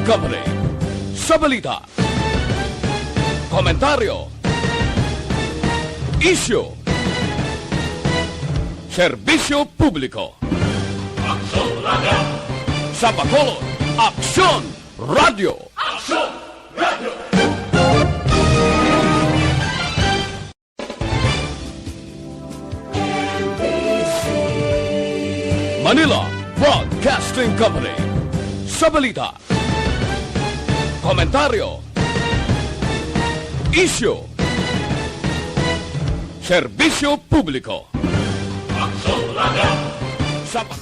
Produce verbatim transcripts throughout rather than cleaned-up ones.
Company. Sa balita, komentaryo, isyu, serbisyo publiko. Aksyon Radio! Sa Bacolod, Aksyon Radio! Aksyon Radio! Manila Broadcasting Company. Sa balita, komentaryo, isyu, serbisyo publiko. Aksyon Radio! Sa pa-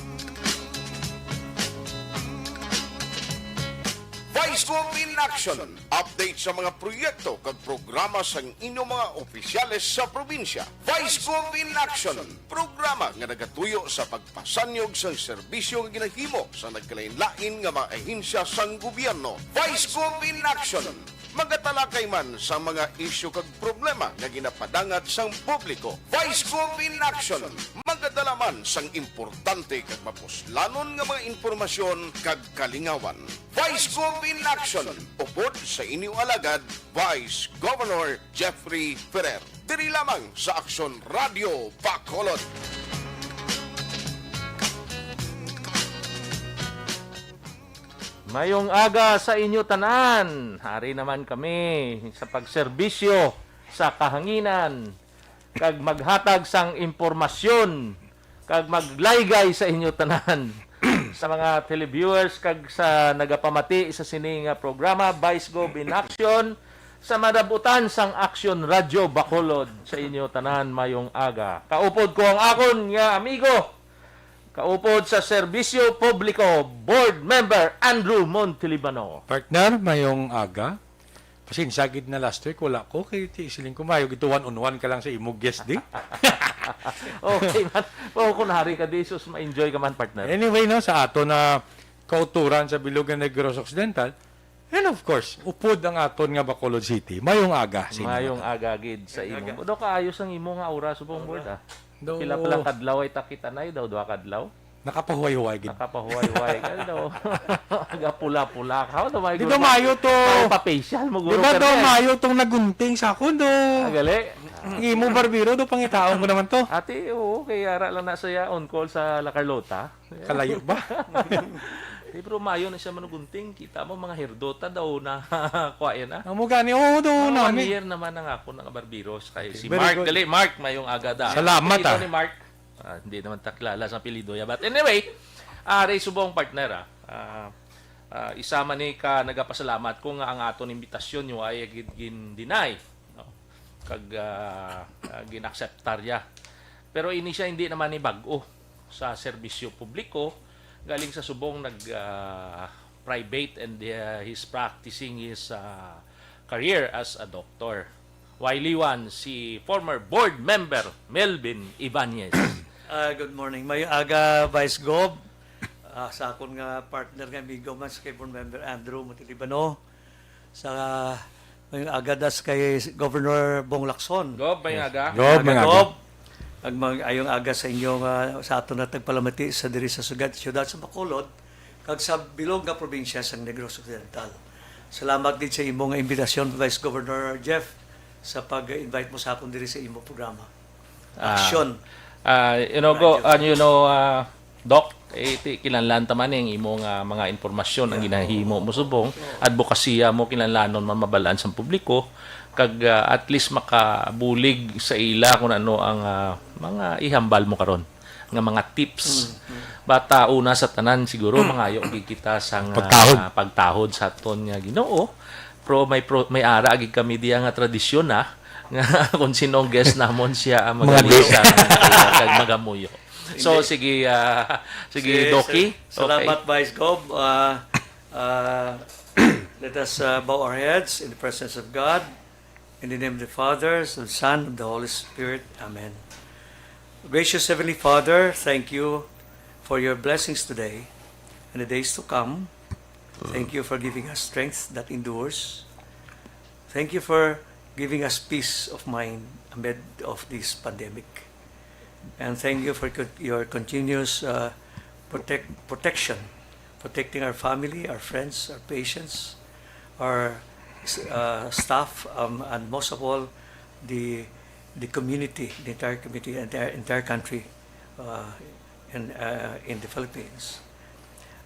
Vice Gov in Action. Update sa mga proyekto kag programa sang inyong mga opisyales sa probinsya. Vice Gov in Action, programa nga nagatuyo sa pagpasanyog sang serbisyo nga ginahimo sa nagkalain-lain nga mga ahensya sang gobyerno. Vice Gov in Action, magatalakay man sa mga isyu kag problema nga ginapadangat sang publiko. Vice Gov in Action, magadala man sang importante kag mapuslanon nga mga impormasyon kag kalingawan. Vice Gov in Action, upod sa inyong alagad, Vice Governor Jeffrey Ferrer. Diri lamang sa Aksyon Radio Bacolod. Mayong aga sa inyo tanan. Ari naman kami sa pagserbisyo sa kahanginan kag maghatag sang impormasyon kag maglaygay sa inyo tanan, sa mga televiewers kag sa nagapamati sa sini nga programa, Vice Gov in Action, sa madabutan sang Action Radio Bacolod. Sa inyo tanan, mayong aga. Kaupod ko ang akon nga amigo, kaupod sa Serbisyo Publiko, Board Member Andrew Montelibano. Partner, mayong aga. Pasensya gid na last week, wala ko. Kay ti siling ko, mayo gid to one on one ka lang sa imo guest di. Okay man. O, kung hari ka di, sus, ma-enjoy ka man, partner. Anyway, no, sa ato na kauturan sa Bilog nga Negros Occidental, and of course, upod ang aton nga Bacolod City. Mayong aga sa inyo. Mayong aga gid sa imo. Mayong aga. Daw kaayos ang imo nga aura, subong, Board, ah. Daw. Pila pa lang kadlaw ay takita na, daw, duha kadlaw? Nakapahuway-huway gid. Nakapahuway-huway ka daw. Agapula-pula ka. Daw may Di guro daw ba? Mayo to. May pa-facial mo, Di guro ba ka daw na eh. Mayo tong nagunting sa akon do? Ah, gali. Ang imo barbero do, pangitaon ko naman to. Ate, oo, kay ara lang na siya on call sa La Carlota. Kalayo ba? Di, pero mayo na siya manugunting. Kita mo, mga herdota daw na kuha yan, ah. Amo gani, oo, do Mga one nami. Year naman ang ako nga barbero. Kay Okay, si very Mark, good. Gali, Mark, mayong aga da. Salamat, Ito ah. Ni Mark. Ah, hindi naman ta kilala sa apelyido ya. But anyway, ah, Ray Subong, partner, ah. Ah, ah, isa man ni ka nagapasalamat ko nga ang aton imbitasyon nyo ay gid gin-deny, no? Kag, ah, ah, ginakseptar ya. Pero ini siya hindi naman ni bag-o sa serbisyo publiko. Galing sa subong nag, ah, private and, ah, he's practicing his, ah, career as a doctor. Wayliwan si former board member Melvin Ibanez. Ah, good morning. Mayong aga, Vice Gov. Ah, sa akon nga partner nga amigo man, si kay board member Andrew Montelibano. Sa mayong aga das kay Governor Bong Lacson. Gov, mayong Yes. aga. Gov, Aga, mayong aga. Gov. Ag mag-ayong aga sa inyo nga sa aton nga tagpalamati sa diri sa sugad siyudad sa Bacolod kag sa bilog nga probinsya sa Negros Occidental. Salamat gid sa imo nga imbitasyon, Vice Governor Jeff, sa pag-invite mo sa akon diri sa imo programa. Ah, Action. Ah, you know, go, Radio. Ah, you know, ah, Doc, eh, ti-, kinahanglan ta man ang imo nga mga impormasyon ang Yeah. ginahimo mo subong, adbokasiya mo, kinahanglanon man mabalaan sa publiko, kag, ah, at least makabulig sa ila kung ano ang, ah, mga ihambal mo karon nga mga tips. Mm, mm. Bata, una sa tanan, siguro, mangayo gid kita sa nga Pagtahod. Pagtahod sa aton nga Ginoo. Pero may pro-, may ara gid kami diya nga tradisyon, ah, nga kung sinong guest namon siya ang Mga magaling guest. Sa kag magamuyo. So, Hindi. Sige, ah, sige, Sige, Doki. Sal-, salamat, Okay. Vice Gov. Ah, ah, let us, ah, bow our heads in the presence of God. In the name of the Father, of the Son, of the Holy Spirit. Amen. Gracious Heavenly Father, thank you for your blessings today and the days to come. Thank you for giving us strength that endures. Thank you for giving us peace of mind amid of this pandemic. And thank you for co-, your continuous, uh, protect-, protection protecting our family, our friends, our patients, our uh, staff, um, and most of all, the the community, the entire community, entire entire country, uh, in uh, in the Philippines.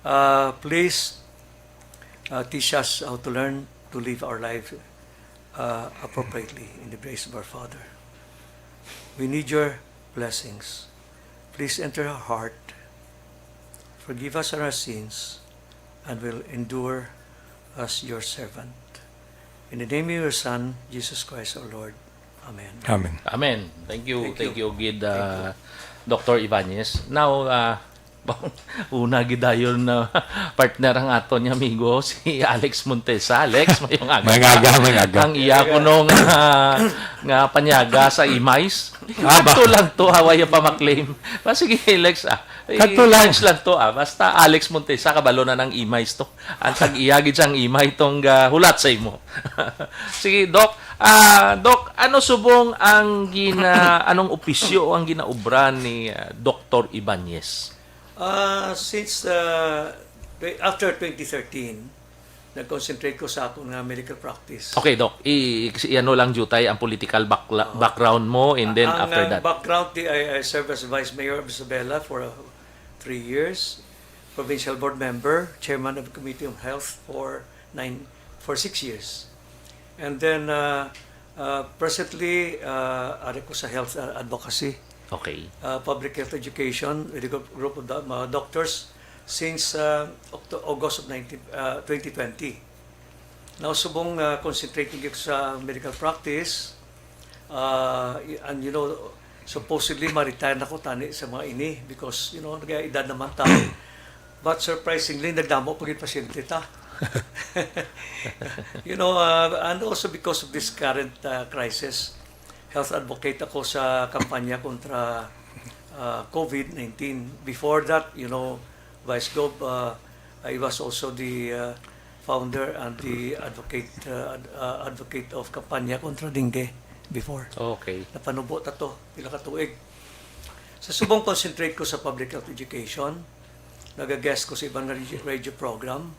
Uh, please uh, teach us how to learn to live our life uh, appropriately in the grace of our Father. We need your blessings. Please enter our heart. Forgive us our sins and will endure as your servant. In the name of your Son, Jesus Christ our Lord. Amen. Amen. Amen. Thank you, thank you, gid, uh, Doctor Ibanez. Now, uh, una gid dayon na partner ang aton nga amigo, si Alex Montesa. Alex, mayong aga. May aga, may aga. Ang iya kuno nga, nga panyaga sa imais. Ah, ba? Kadto lang to, hawaya pa maklaim. Ba, sige, Alex, ah. Kadto lang. Alex lang to, ah. Basta Alex Montesa, kabalo na ng imais to. Ang tag-iya gid sang imay tong, ah, hulat sa imo. Sige, Doc. Ah, Doc, ano subong ang gina anong opisyo o ang ginaobra ni, ah, Doktor Ibanez? Uh, since uh, tw- after twenty thirteen, nag-concentrate ko sa akong nga medical practice. Okay, Doc. I, i ano lang, Jutay, ang political backla- background mo, and then Ang after uh, that. Background, di, I, I served as vice mayor of Isabela for uh, three years, provincial board member, chairman of the Committee on Health for nine for six years. And then uh, uh, presently, uh, ari ko sa health uh, advocacy, Okay. uh, public health education with a group, group of do- mga doctors since uh, Octo- August of nineteen, uh, twenty twenty. Now, subong uh, concentrating ko sa medical practice, uh, y- and you know, supposedly ma-retire na ko tani sa mga ini because, you know, nag-edad naman ta. But surprisingly, nagdamo pa gid pasyente ta. You know, uh, and also because of this current uh, crisis, health advocate ako sa kampanya kontra uh, COVID nineteen. Before that, you know, Vice Gov, uh, I was also the uh, founder and the advocate uh, ad- uh, advocate of kampanya kontra dengue before. Okay. Napanubo ta to, pila ka tuig. Sa subong, concentrate ko sa public health education. Naga-guest ko sa ibang radio, radio program.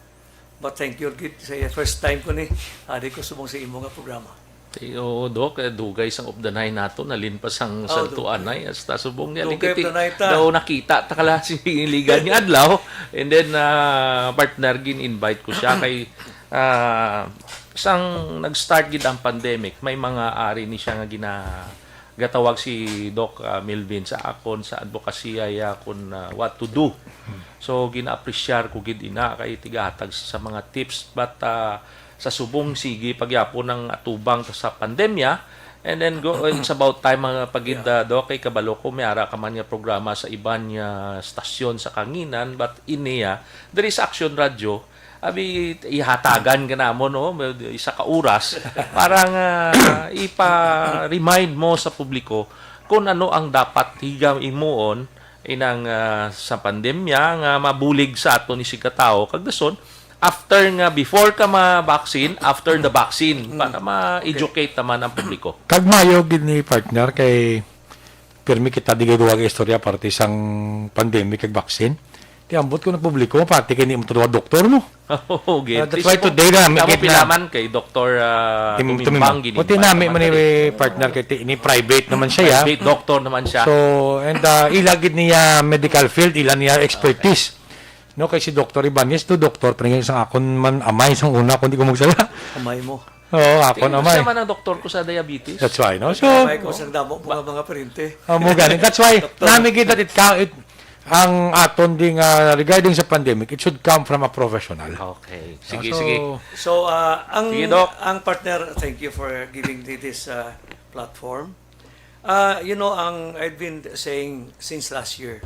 But thank you, gid, sa first time ko ni. Ari ko subong sa imo nga programa. Eh, oo, Doc, eh, dugay sang updanay nato, nalinpas ang Oh, Santo dugay. Anay, hasta subong niya. Dugay Likiti, updanay ta. Daw nakita ta kala si Ligan ni Adlaw. And then, ah, partner, gin-invite ko siya kay, ah, sang nag-start gid ang pandemic, may mga ari ni siya nga gina gatawag si Doc, ah, Melvin sa akon sa advokasya ya kun, ah, what to do. So gina-appreciar ko gid ina kay tigahatag sa mga tips, but, ah, sa subong sige pagyapon ang atubang sa pandemya. And then go, it's about time, mga pagid, ah, Doc, kay kabalo ko may ara ka man nga programa sa iban nga stasyon sa kanginan, but iniya diri sa Action Radio, abi, ihatagan ka namon, no, isa ka oras para nga ipa-remind mo sa publiko kung ano ang dapat higa imuon inang, ah, sa pandemya nga mabulig sa ato ni sigkatawo, kag dason after nga, before ka ma-vaccine, after the vaccine, para ma-educate naman ang publiko. Kag mayo gid ni, partner, kay pirmi kita di gaduwa ka istorya parte sang pandemic kag vaccine. Ti ambot ko ng publiko, pati kay ni mo tuwa doktor mo. Okay. Uh, that's why today na, Tamo gid na. Pilaman kay Doktor, ah, Tim- Tumimbang, Tumim- gini. Puti nami man ni partner kay ti- ni private naman siya. Private doctor naman siya. So, and uh, ila gid niya medical field, ila niya expertise. No, kay si Doktor Ibanez to, doktor pa rin sa akon man amay sang una, kung di ko magsala. Amay mo. Oo, akon amay. Siya man ang doktor ko sa diabetes. That's why, no? So, Amay ko sa damo po nga mga parente. Amo gani. That's why, Doktor. Nami gid that it, ka- it, ang aton ding uh, regarding sa pandemic, it should come from a professional. Okay. Sige, So, sige. So, uh, ang, Sige, Doc. ang partner, thank you for giving me this uh, platform. Uh, you know, ang I've been saying since last year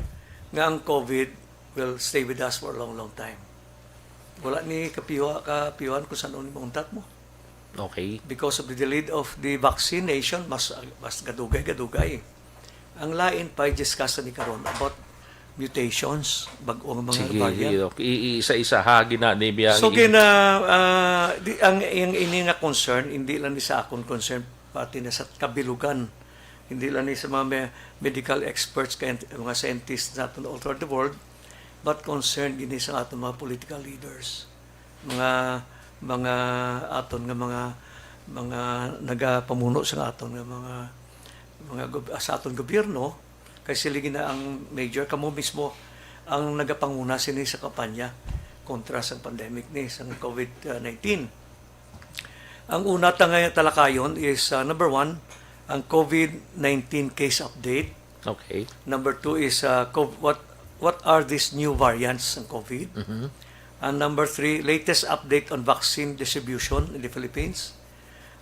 nga ang COVID will stay with us for a long, long time. Wala ni kapiwa, kapiwan kung saan ni mauntat mo. Okay. Because of the delay of the vaccination, mas, mas gadugay, gadugay. Ang lain pa, discuss ni karon about mutations, bag-o nga mga Sige, variant. sige, Doc. I- i- isa-isa ha, gina, ni biya, So, i- gina, ah, di, ang, ang ini nga concern, hindi lang ni sa akon concern, pati na sa kabilugan. Hindi lang ni sa mga me- medical experts, kay mga scientists natin all throughout the world, But concerned gini sa aton mga political leaders, mga, mga aton nga mga, mga nagapamuno sa aton nga mga, mga gob-, sa aton gobyerno, kay sila gina ang major, kamo mismo ang nagapanguna sini sa kampanya kontra sa pandemic ni sa COVID nineteen. Ang una ta nga talakayon is, uh, number one, ang COVID nineteen case update. Okay. Number two is, uh, co- what what are these new variants ng COVID? And number three, latest update on vaccine distribution in the Philippines.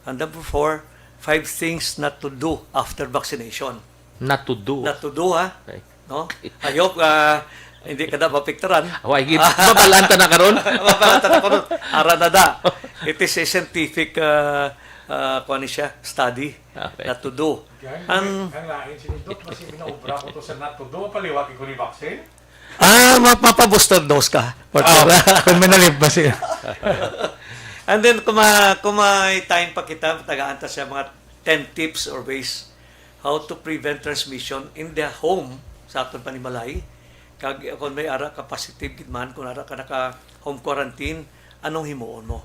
And number four, five things not to do after vaccination. Not to do. Not to do, ha? Okay. No? I hope, uh, hindi ka na mapiktaran. Why gid mabalaan ta na karon? Mabalatan ako nun. Ara na da. It is a scientific, uh, uh, kuwan ni siya, study. Okay. Not to do. Ang, Ang, ang lain si Doc, kasi minaobra ko to sa natudo, paliwati ko ni vaccine. ah, ma- mapa-booster dose ka. Oh, kung manalib ba siya? And then, kung, ma- kung may time pa kita, tagaan ta siya mga ten tips or ways how to prevent transmission in the home sa aton panimalay. Kag kung may ara ka positive gid man, kung ara ka naka home quarantine, anong himuon mo?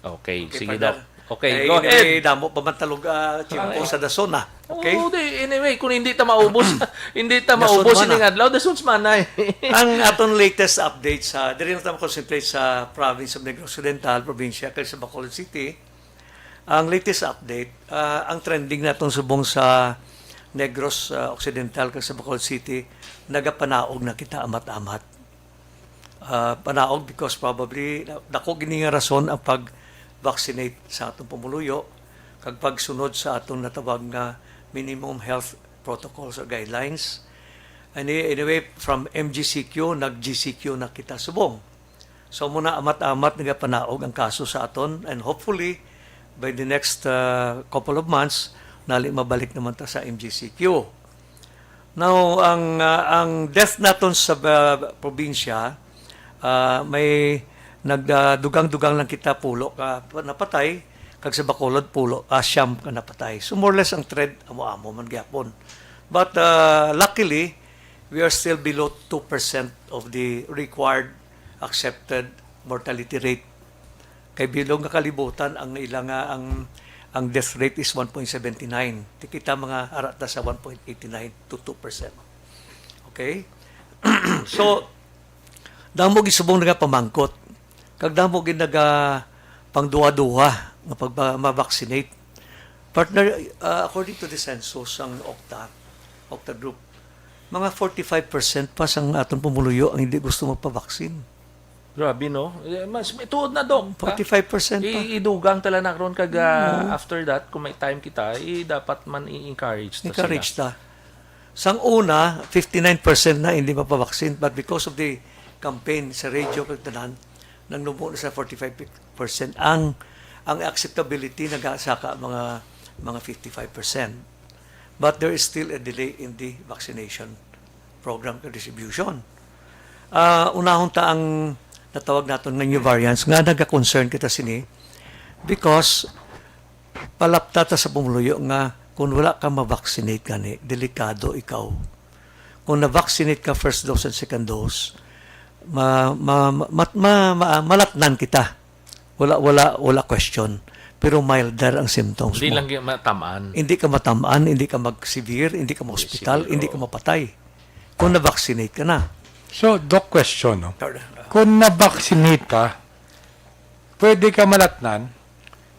Okay, Okay, sige, Father. Doc. Okay, Kay go anyway, ahead. damo pa man talog, ah, tiyempo Ay. Sa dason, ah. Okay? Oo, di, anyway, kung hindi ta maubos, hindi ta Dason maubos man, ining ah. Adlaw, dason man ay. Ang aton latest update sa, diri na ta concentrate sa province of Negros Occidental, probinsya, kag sa Bacolod City. Ang latest update, ah, ang trending naton subong sa Negros, ah, Occidental kag sa Bacolod City, nagapanaog na kita amat-amat. Ah, panaog because probably na- dako gini nga rason ang pag-vaccinate sa atong pumuluyo kag pagsunod sa atong natawag nga minimum health protocols or guidelines. Any- Anyway, from M G C Q, nag-G C Q na kita subong. So muna amat-amat nagapanaog ang kaso sa aton, and hopefully by the next, uh, couple of months nali mabalik naman ta sa M G C Q. Now, ang, uh, ang death naton sa, uh, probinsya, uh, may nagdugang-dugang lang kita pulo ka napatay, kag sa Bacolod pulo, uh, siyam ka napatay. So more or less ang trend amo-amo man gyapon. But, uh, luckily, we are still below two percent of the required accepted mortality rate. Kay bilog nga kalibutan ang ila nga ang ang death rate is one point seven nine. Ti kita mga ara ta sa one point eight nine to two percent. Okay? So, damo gid subong nagapamangkot. Kag damo gid naga pangduha-duha nga pagba- ma-vaccinate. Partner, uh, according to the census sang OCTA, OCTA group, mga forty-five percent pa sang aton pumuluyo ang hindi gusto magpabaksin. Grabe, no? Eh, mas may tuod na, Doc. Ha? Forty-five percent pa. I- idugang tala na karon kag, ah, after that, kung may time kita, i dapat man i-encourage ta Encourage sila. ta. Sang una, fifty-nine percent na hindi mapabaksin, but because of the campaign sa radio kag tanan, nanglumo na sa forty-five percent ang ang acceptability nagasaka mga mga fifty-five percent. But there is still a delay in the vaccination program kag distribution. Ah, unahon ta ang natawag naton nga new variants nga naga-concern kita sini because palapta ta sa pumuluyo nga kung wala ka ma-vaccinate gani, delikado ikaw. Kung na-vaccinate ka first dose and second dose, ma, ma, ma, ma, ma- malatnan kita. Wala wala wala question. Pero milder ang symptoms Hindi mo. lang yung matamaan. Hindi ka matamaan, hindi ka mag-severe, hindi ka ma-hospital, Severe, hindi oo. ka mapatay. Kung na-vaccinate ka na. So, Doc, question, no? Kung na-vaccinate ka, pwede ka malatnan,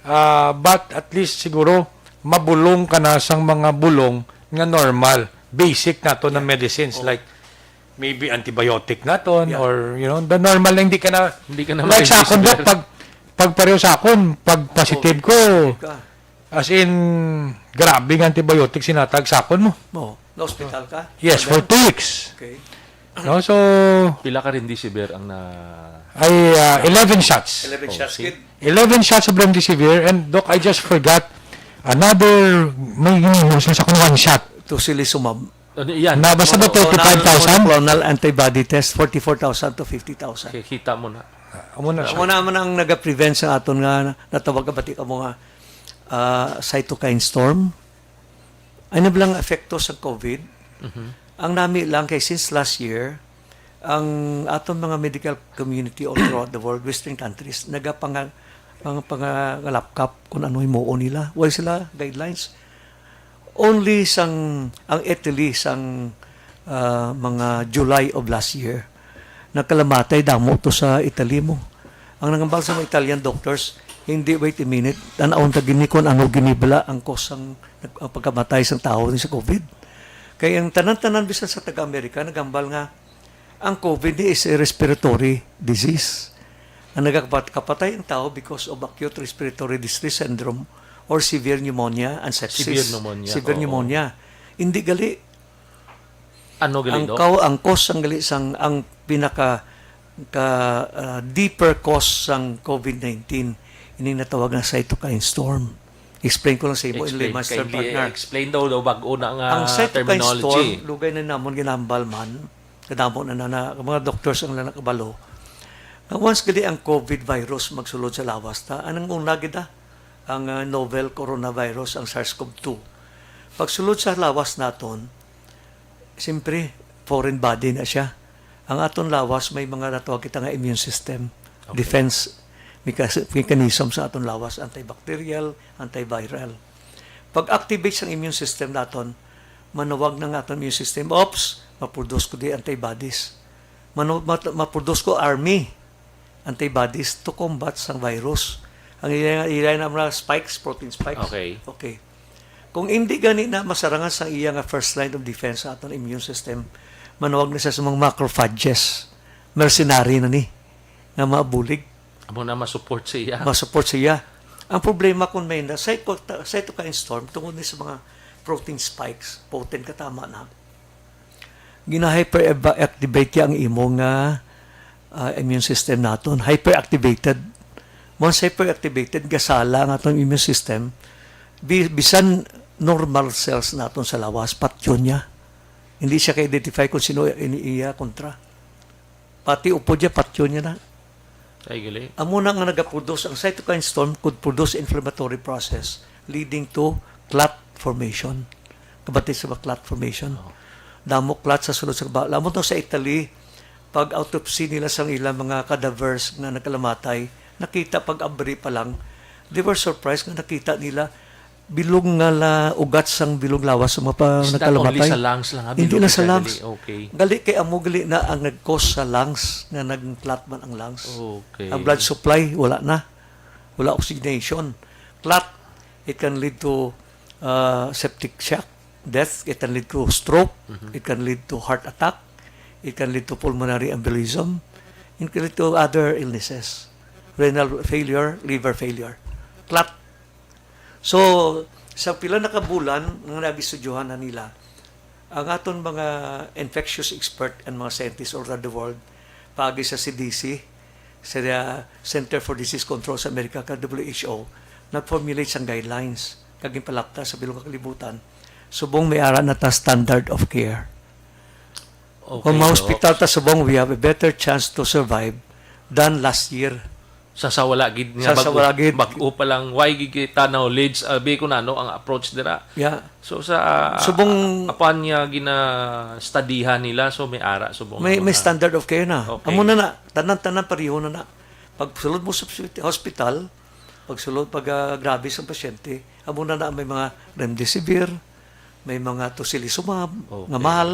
ah, but at least siguro mabulong ka na sang mga bulong nga normal, basic nato na medicines like maybe antibiotic naton Yeah. or, you know, the normal na hindi ka na Hindi ka na like sa akon, Doc, ma-remdesivir. pag pag pareho sa akon, pag positive ko, Ka. as in, grabe nga antibiotic sinatag sa akon mo. Mo, na-hospital ka? Yes, for two weeks. Okay. No, so Pila ka remdesivir ang na... ay, ah, eleven shots. Eleven Oh, shots see? kid. Eleven shots of remdesivir, and Doc, I just forgot another, may yun, sa akong one shot. Tocilizumab. Ano yan? Na basta ba Monoclonal, thirty-five thousand? monoclonal antibody test, forty-four thousand to fifty thousand. Kikita mo na. Amo na siya. Amo na man ang naga-prevent sa aton nga natawag ka bati ka mga, ah, cytokine storm. Ay na lang epekto sa COVID. Ang nami lang kay since last year, ang aton mga medical community all throughout the world, Western countries, nagapanga-, mga pangalapkap kung ano himuon nila. Wala sila guidelines. Only sang, ang Italy sang, ah, mga July of last year, nakalamatay damo to sa Italy mo. Ang nangambal sa mga Italian doctors, hindi, wait a minute, tan-awon ta gini kung ano gini bala ang cause sang, ang pagkamatay sang tawo ni sa COVID. Kay ang tanan-tanan bisan sa taga-Amerika nagambal nga ang COVID ni is a respiratory disease. Ang nagakapat-, kapatay ang tao because of acute respiratory distress syndrome or severe pneumonia and sepsis. Severe pneumonia, Severe oo. Pneumonia. Hindi gali. Ano gali, ang Doc? Kaw-, ang cause ang gali sang, ang pinaka ka, ah, deeper cause sang COVID nineteen, ining natawag nga cytokine storm. Explain ko lang sa imo in Explain, layman's term, kindly partner. Explain daw, daw bag-o na nga ang cytokine terminology. Storm, lugay na namon ginambal man, kadamo na, na, na mga doctors ang nakabalo. Nga once gali ang COVID virus magsulod sa lawas ta, anong una gid, ah? Ang, ah, novel coronavirus, ang SARS-CoV two. Pagsulod sa lawas naton, siyempre, foreign body na siya. Ang aton lawas may mga natawag kita nga immune system, okay, defense mecha-, mechanism sa aton lawas, antibacterial, antiviral. Pag-activate sang immune system naton, manawag na nga aton immune system, "Oops, maproduce ko di antibodies. Manu-, mat-, maproduce ko army antibodies to combat sang virus." Ang ila, ila na mga spikes, protein spikes. Okay. Okay. Kung hindi gani na masarangan sang iya nga first line of defense sa aton immune system, manawag na siya sa mga macrophages. Mercenary na ni, nga mga bulig. Amo na masupport siya. Masupport siya. Ang problema kung may na cyto-, cytokine storm tungod ni sa mga protein spikes, potent ka tama na. Gina-hyper-activate ang imo nga, ah, immune system naton. Hyperactivated. Once hyperactivated, gasala ang atong immune system. Bi-, bisan normal cells naton sa lawas, patyon niya. Hindi siya ka-identify kung sino ini iya kontra. Pati upod niya, patyon niya na. Ay, gali. Amo na nga nagaproduce, ang cytokine storm could produce inflammatory process leading to clot formation. Kabati sa ba clot formation? Oo. Damo clot sa sulod sa ba. Amo to sa Italy, pag autopsy nila sang ilang mga cadavers nga nagkalamatay, nakita pag abri pa lang, they were surprised nga nakita nila bilog nga la-, ugat sang bilog lawas sa mga pa-, It's not only nagkalamatay. Sa lungs lang, ha? Hindi lang sa lungs. Bilog ka gali. Okay. Gali kay amo gali na ang nag-cause sa lungs, nga nag-clot man ang lungs. Okay. Ang blood supply, wala na. Wala oxygenation. Clot, it can lead to, uh, septic shock, death, it can lead to stroke, Mhm. it can lead to heart attack, it can lead to pulmonary embolism, it can lead to other illnesses. Renal failure, liver failure. Clot. So, sa pila na ka bulan nga nag-istudyohan na nila, ang aton mga infectious expert and mga scientists all around the world, paagi sa C D C, sa Center for Disease Control sa Amerika, kag W H O, nag-formulate sang guidelines kag ginpalapta sa bilog nga kalibutan. Subong may ara na ta standard of care. Okay, Kung mga Doc. Hospital ta subong, we have a better chance to survive than last year. Sa, sa wala gid nga Sa, sa bag-o, wala gid. Bag-o pa lang, why gid kita knowledge, abi ko na, no, ang approach dira. Yeah. So, sa, Subong apan niya gina-studyhan nila, so may ara, subong May, ang may mga standard of care na. Okay. Amo na na, tanan-tanan pareho na na. Pag sulod mo sa hospital, pag sulod, pag, ah, grabe sa pasyente, amo na na may mga remdesivir, may mga tocilizumab, Okay. nga mahal.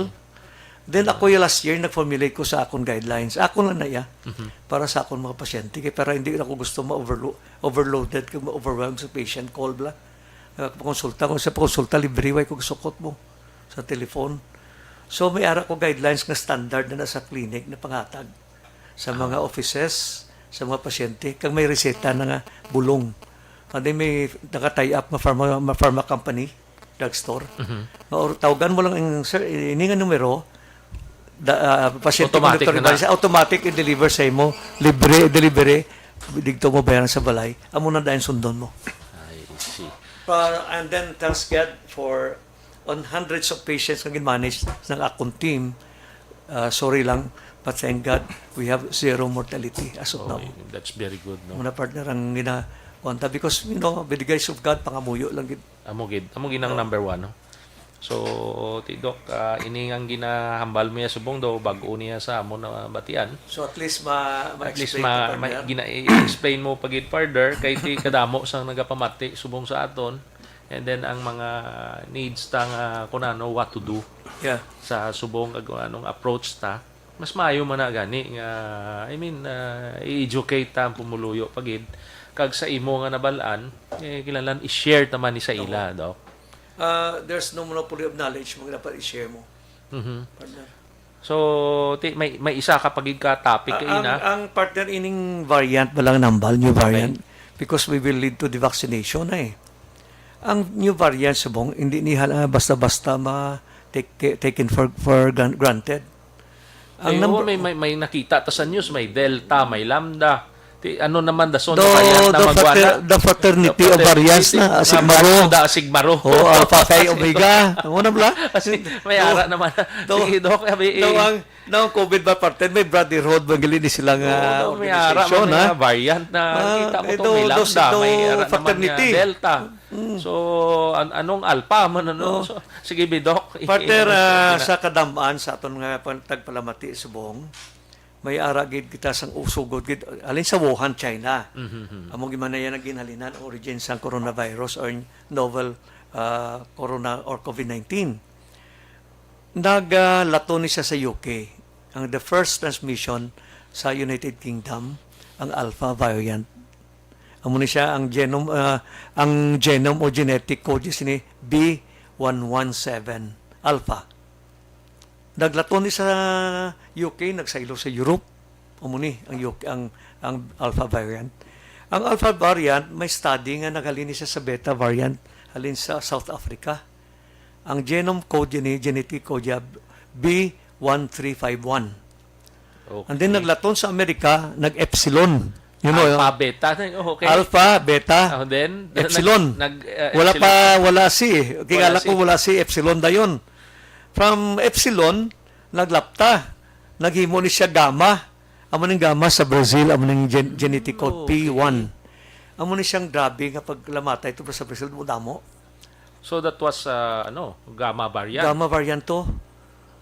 Then ako yung last year, nag-formulate ko sa akon guidelines. Ako lang na iya, Mhm. para sa akon mga pasyente. Kaya para hindi ako gusto ma-overlo-, overloaded, kag ma-overwhelm sa patient call bla. Nagpakonsulta ko, sa pakonsulta, libre, way ko sukot mo sa telephone. So, may ara ko guidelines nga standard na nasa clinic na pangatag sa mga Ah. offices, sa mga pasyente, kag may reseta na nga bulong. Kani may naka-tie up nga pharma, ma-, pharma company, drugstore. Mhm. Nga, or, tawagan mo lang ang, "Sir, ini nga numero, da-, ah, pasyente mo, Automatic Doktor na na. Ibarra, automatic i-deliver sa imo, libre delivery, digto mo bayaran sa balay." Amo na dayon sundon mo. I see. Pa-, and then, thanks God for on hundreds of patients nga gin-manage sang akon team. Ah, sorry lang, but thank God, we have zero mortality as of now. Okay, that's very good, no? Muna, partner, ang gina-, kuwan ta, because, you know, by the grace of God, pangamuyo lang gid. Amo gid, amo gid ang Oo. number one, no? So, ti Doc, ah, ini nga ginahambal mo niya subong daw bag-o niya sa amon na batian. So at least ma, At least ma-explain ma, ka, ma partner. gina, i-explain mo pa gid further kay ti kadamo sang nagapamati subong sa aton, and then ang mga needs ta nga kung ano, what to do Yeah. sa subong kag kung anong approach ta, mas maayo man na gani nga, I mean, ah, i-educate ta ang pumuluyo pa gid, kag sa imo nga nabal-an, eh, kinahanglan i-share ta man ni sa ila, Doc. Uh, there's no monopoly of knowledge mo dapat i-share mo, Mhm. partner. So, ti, may may isa ka pa gid ka topic kay ang, ina. Ang partner, ining variant ba lang nambal, new variant? Because we will lead to the vaccination eh. Ang new variant subong, hindi niya lang basta-basta ma take, taken for, for gran- granted. Ang Ang number, may, may, may nakita ta sa news, may Delta, may Lambda. Ti, ano naman, the son the, variant na the, magwana? frater- the fraternity of variants na, asig Ang maro. Lambda, asig maro. Oh, Alpha Phi Omega. Ano na bala? Kasi may ara naman. do- Sige, Doc, abi, Daw ang, daw ang COVID ba, partner, may brotherhood, bang gali ni sila nga Oo, may ara organization, man, ha? May variant na Ah, kita mo eh, to, do- may do- Lambda, do- may ara naman fraternity. Nga Delta. So, an- anong Alpha man, ano? Oo. So, sige, bi, Doc. i- Partner, i- ah, i- sa kadamaan sa aton nga pag- tagpalamati subong, may ara gid kita sang usugod gid, alin sa Wuhan, China. Mhm. Amo gid man na yan ang ginhalinan, ang origin sang coronavirus or novel ah, corona or COVID nineteen. Naglato ni siya sa U K. Ang the first transmission sa United Kingdom, ang Alpha variant. Amo ni siya ang genome, ah, ang genome o genetic code is ni B one one seven Alpha. Naglato ni sa U K, nagsaylo sa Europe. Amo ni ang U K, ang, ang Alpha variant. Ang Alpha variant, may study nga naghalin ni siya sa Beta variant halin sa South Africa. Ang genome code ni, genetic code niya, B one three five one. Okay. And then naglaton sa Amerika, nag-epsilon. You know, Alpha, yung beta. Oh, okay. Alpha, beta, Ah, then, epsilon. nag- nag- uh, Wala epsilon. pa, wala si. Kaya Wala ko si. Wala si epsilon dayon. From epsilon, naglapta. Naghimo ni siya gamma. Amo ning gamma sa Brazil, amo ning gen- genetic code Okay. P one. Amo ni siyang grabe nga paglamatay to sa Brazil, damo. So that was, uh, ano, gamma variant. Gamma variant to.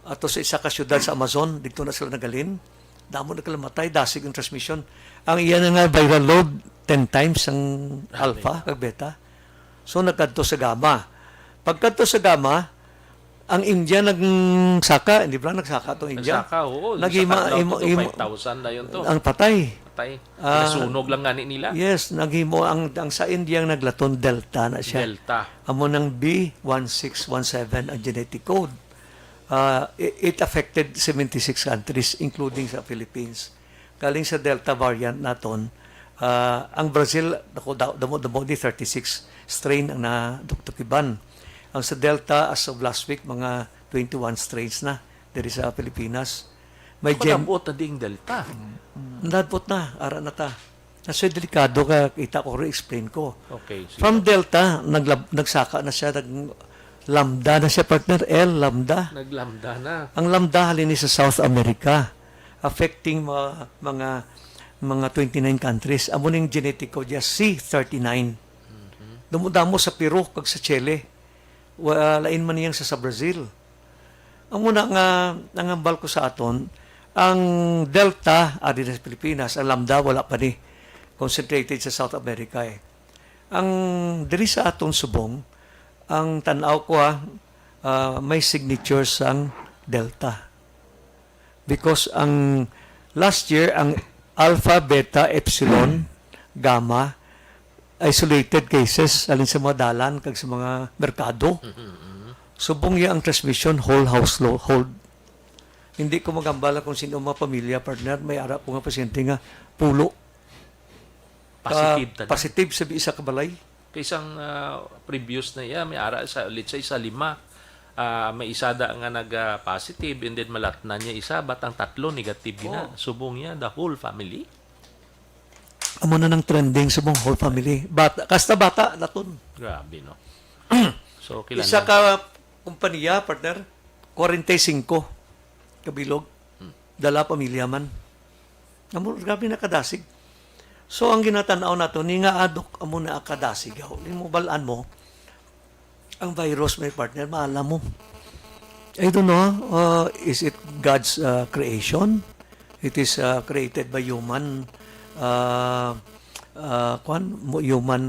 Ato sa isa ka syudad sa Amazon, dito na sila nagalin. Damo na kalamatay, dasig ang transmission. Ang iya na nga viral load, ten times ang Grabe. Alpha kag Beta. So nagkadto sa gamma. Pagkadto sa gamma, ang India nagsaka, hindi ba nagsaka tong India? Nagsaka, oo. Naghima- Sa kadlaw imo- to, imo- five thousand na yun to. Ang patay. Patay. Ah, Nasunog lang gani nila. Yes, naghimo ang ang sa India ang naglaton Delta na siya. Delta. Amo nang B one six one seven ang genetic code. Ah, i- it affected seventy-six countries, including sa Philippines. Galing sa Delta variant naton, ah, ang Brazil, damo-damo ni, thirty-six strain ang natuktukiban. Ang sa Delta, as of last week, mga twenty-one strains na diri sa Pilipinas. May gen- Kadabot na ding Delta. Nadbot na, ara na ta. Nasa delikado ka, kita ko, explain ko. Okay. Sige. From Delta, naglab- nagsaka na siya, nag Lambda na siya, partner, L Lambda. Naglamda na. Ang Lambda halin ni sa South America, affecting mga mga mga twenty-nine countries. Amo ning genetic code niya C thirty-nine. Damo-damo sa Peru kag sa Chile. Wa- lain man niyang sa, sa Brazil. Amo na nga nangambal ko sa aton, ang Delta ari na sa Pilipinas, ang Lambda wala pa ni, concentrated sa South America eh. Ang diri sa aton subong, ang tan-aw ko ha, ah, may signature sang Delta. Because ang last year, ang Alpha, Beta, Epsilon, Gamma, isolated cases, alin sa mga dalan kag sa mga merkado. Subong niya ang transmission, whole household. Hindi ko magambala kung sino mga pamilya, partner, may ara ko nga pasyente nga pulo. Positive Ah, ta. Positive sa isa ka balay. Kay sang, ah, previous na iya, may ara sa, let's say, sa lima, ah, may isa da nga nag-positive, and then malatnan niya isa, but ang tatlo negative gina. Oh. Subong niya, the whole family. Amo na nang trending sa mong whole family. Bata, kasta bata, laton. Grabe, no? So, kailangan. Isa ka kumpanya, partner, forty-five kabilog. Dala pamilya man. Amo, grabe na kadasig. So, ang ginatanaw nato, ni nga adok, amo na kadasig. Ni mo balaan mo, Ang virus, my partner, maalam mo. I don't know, uh, is it God's, uh, creation? It is, uh, created by human, uh, uh, kwan, mo- human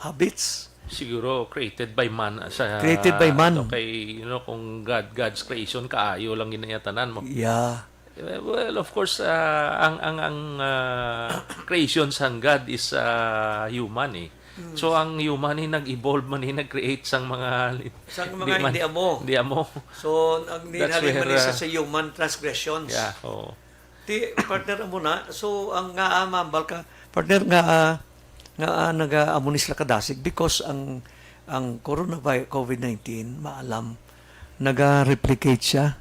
habits. Siguro created by man sa Created by man. Ato kay, you know, kung God, God's creation, kaayo lang ginaya tanan mo. Yeah. Eh, well, of course, ah, ang, ang, ang, ah, creation sang God is, ah, human eh. Mm. So, ang human ni nag-evolve man ni nag-create sang mga Sang di mga man, hindi amo. Hindi amo. So, ang That's ninhaling man where, isa ah, sa human transgressions. Yeah, oo. Ti, partner, amo na. So, ang nga, ah, mambal ka, partner, nga, ah, nga, ah, naga-, amo ni sila kadasig because ang, ang coronavirus, covid nineteen, maalam, naga-replicate siya.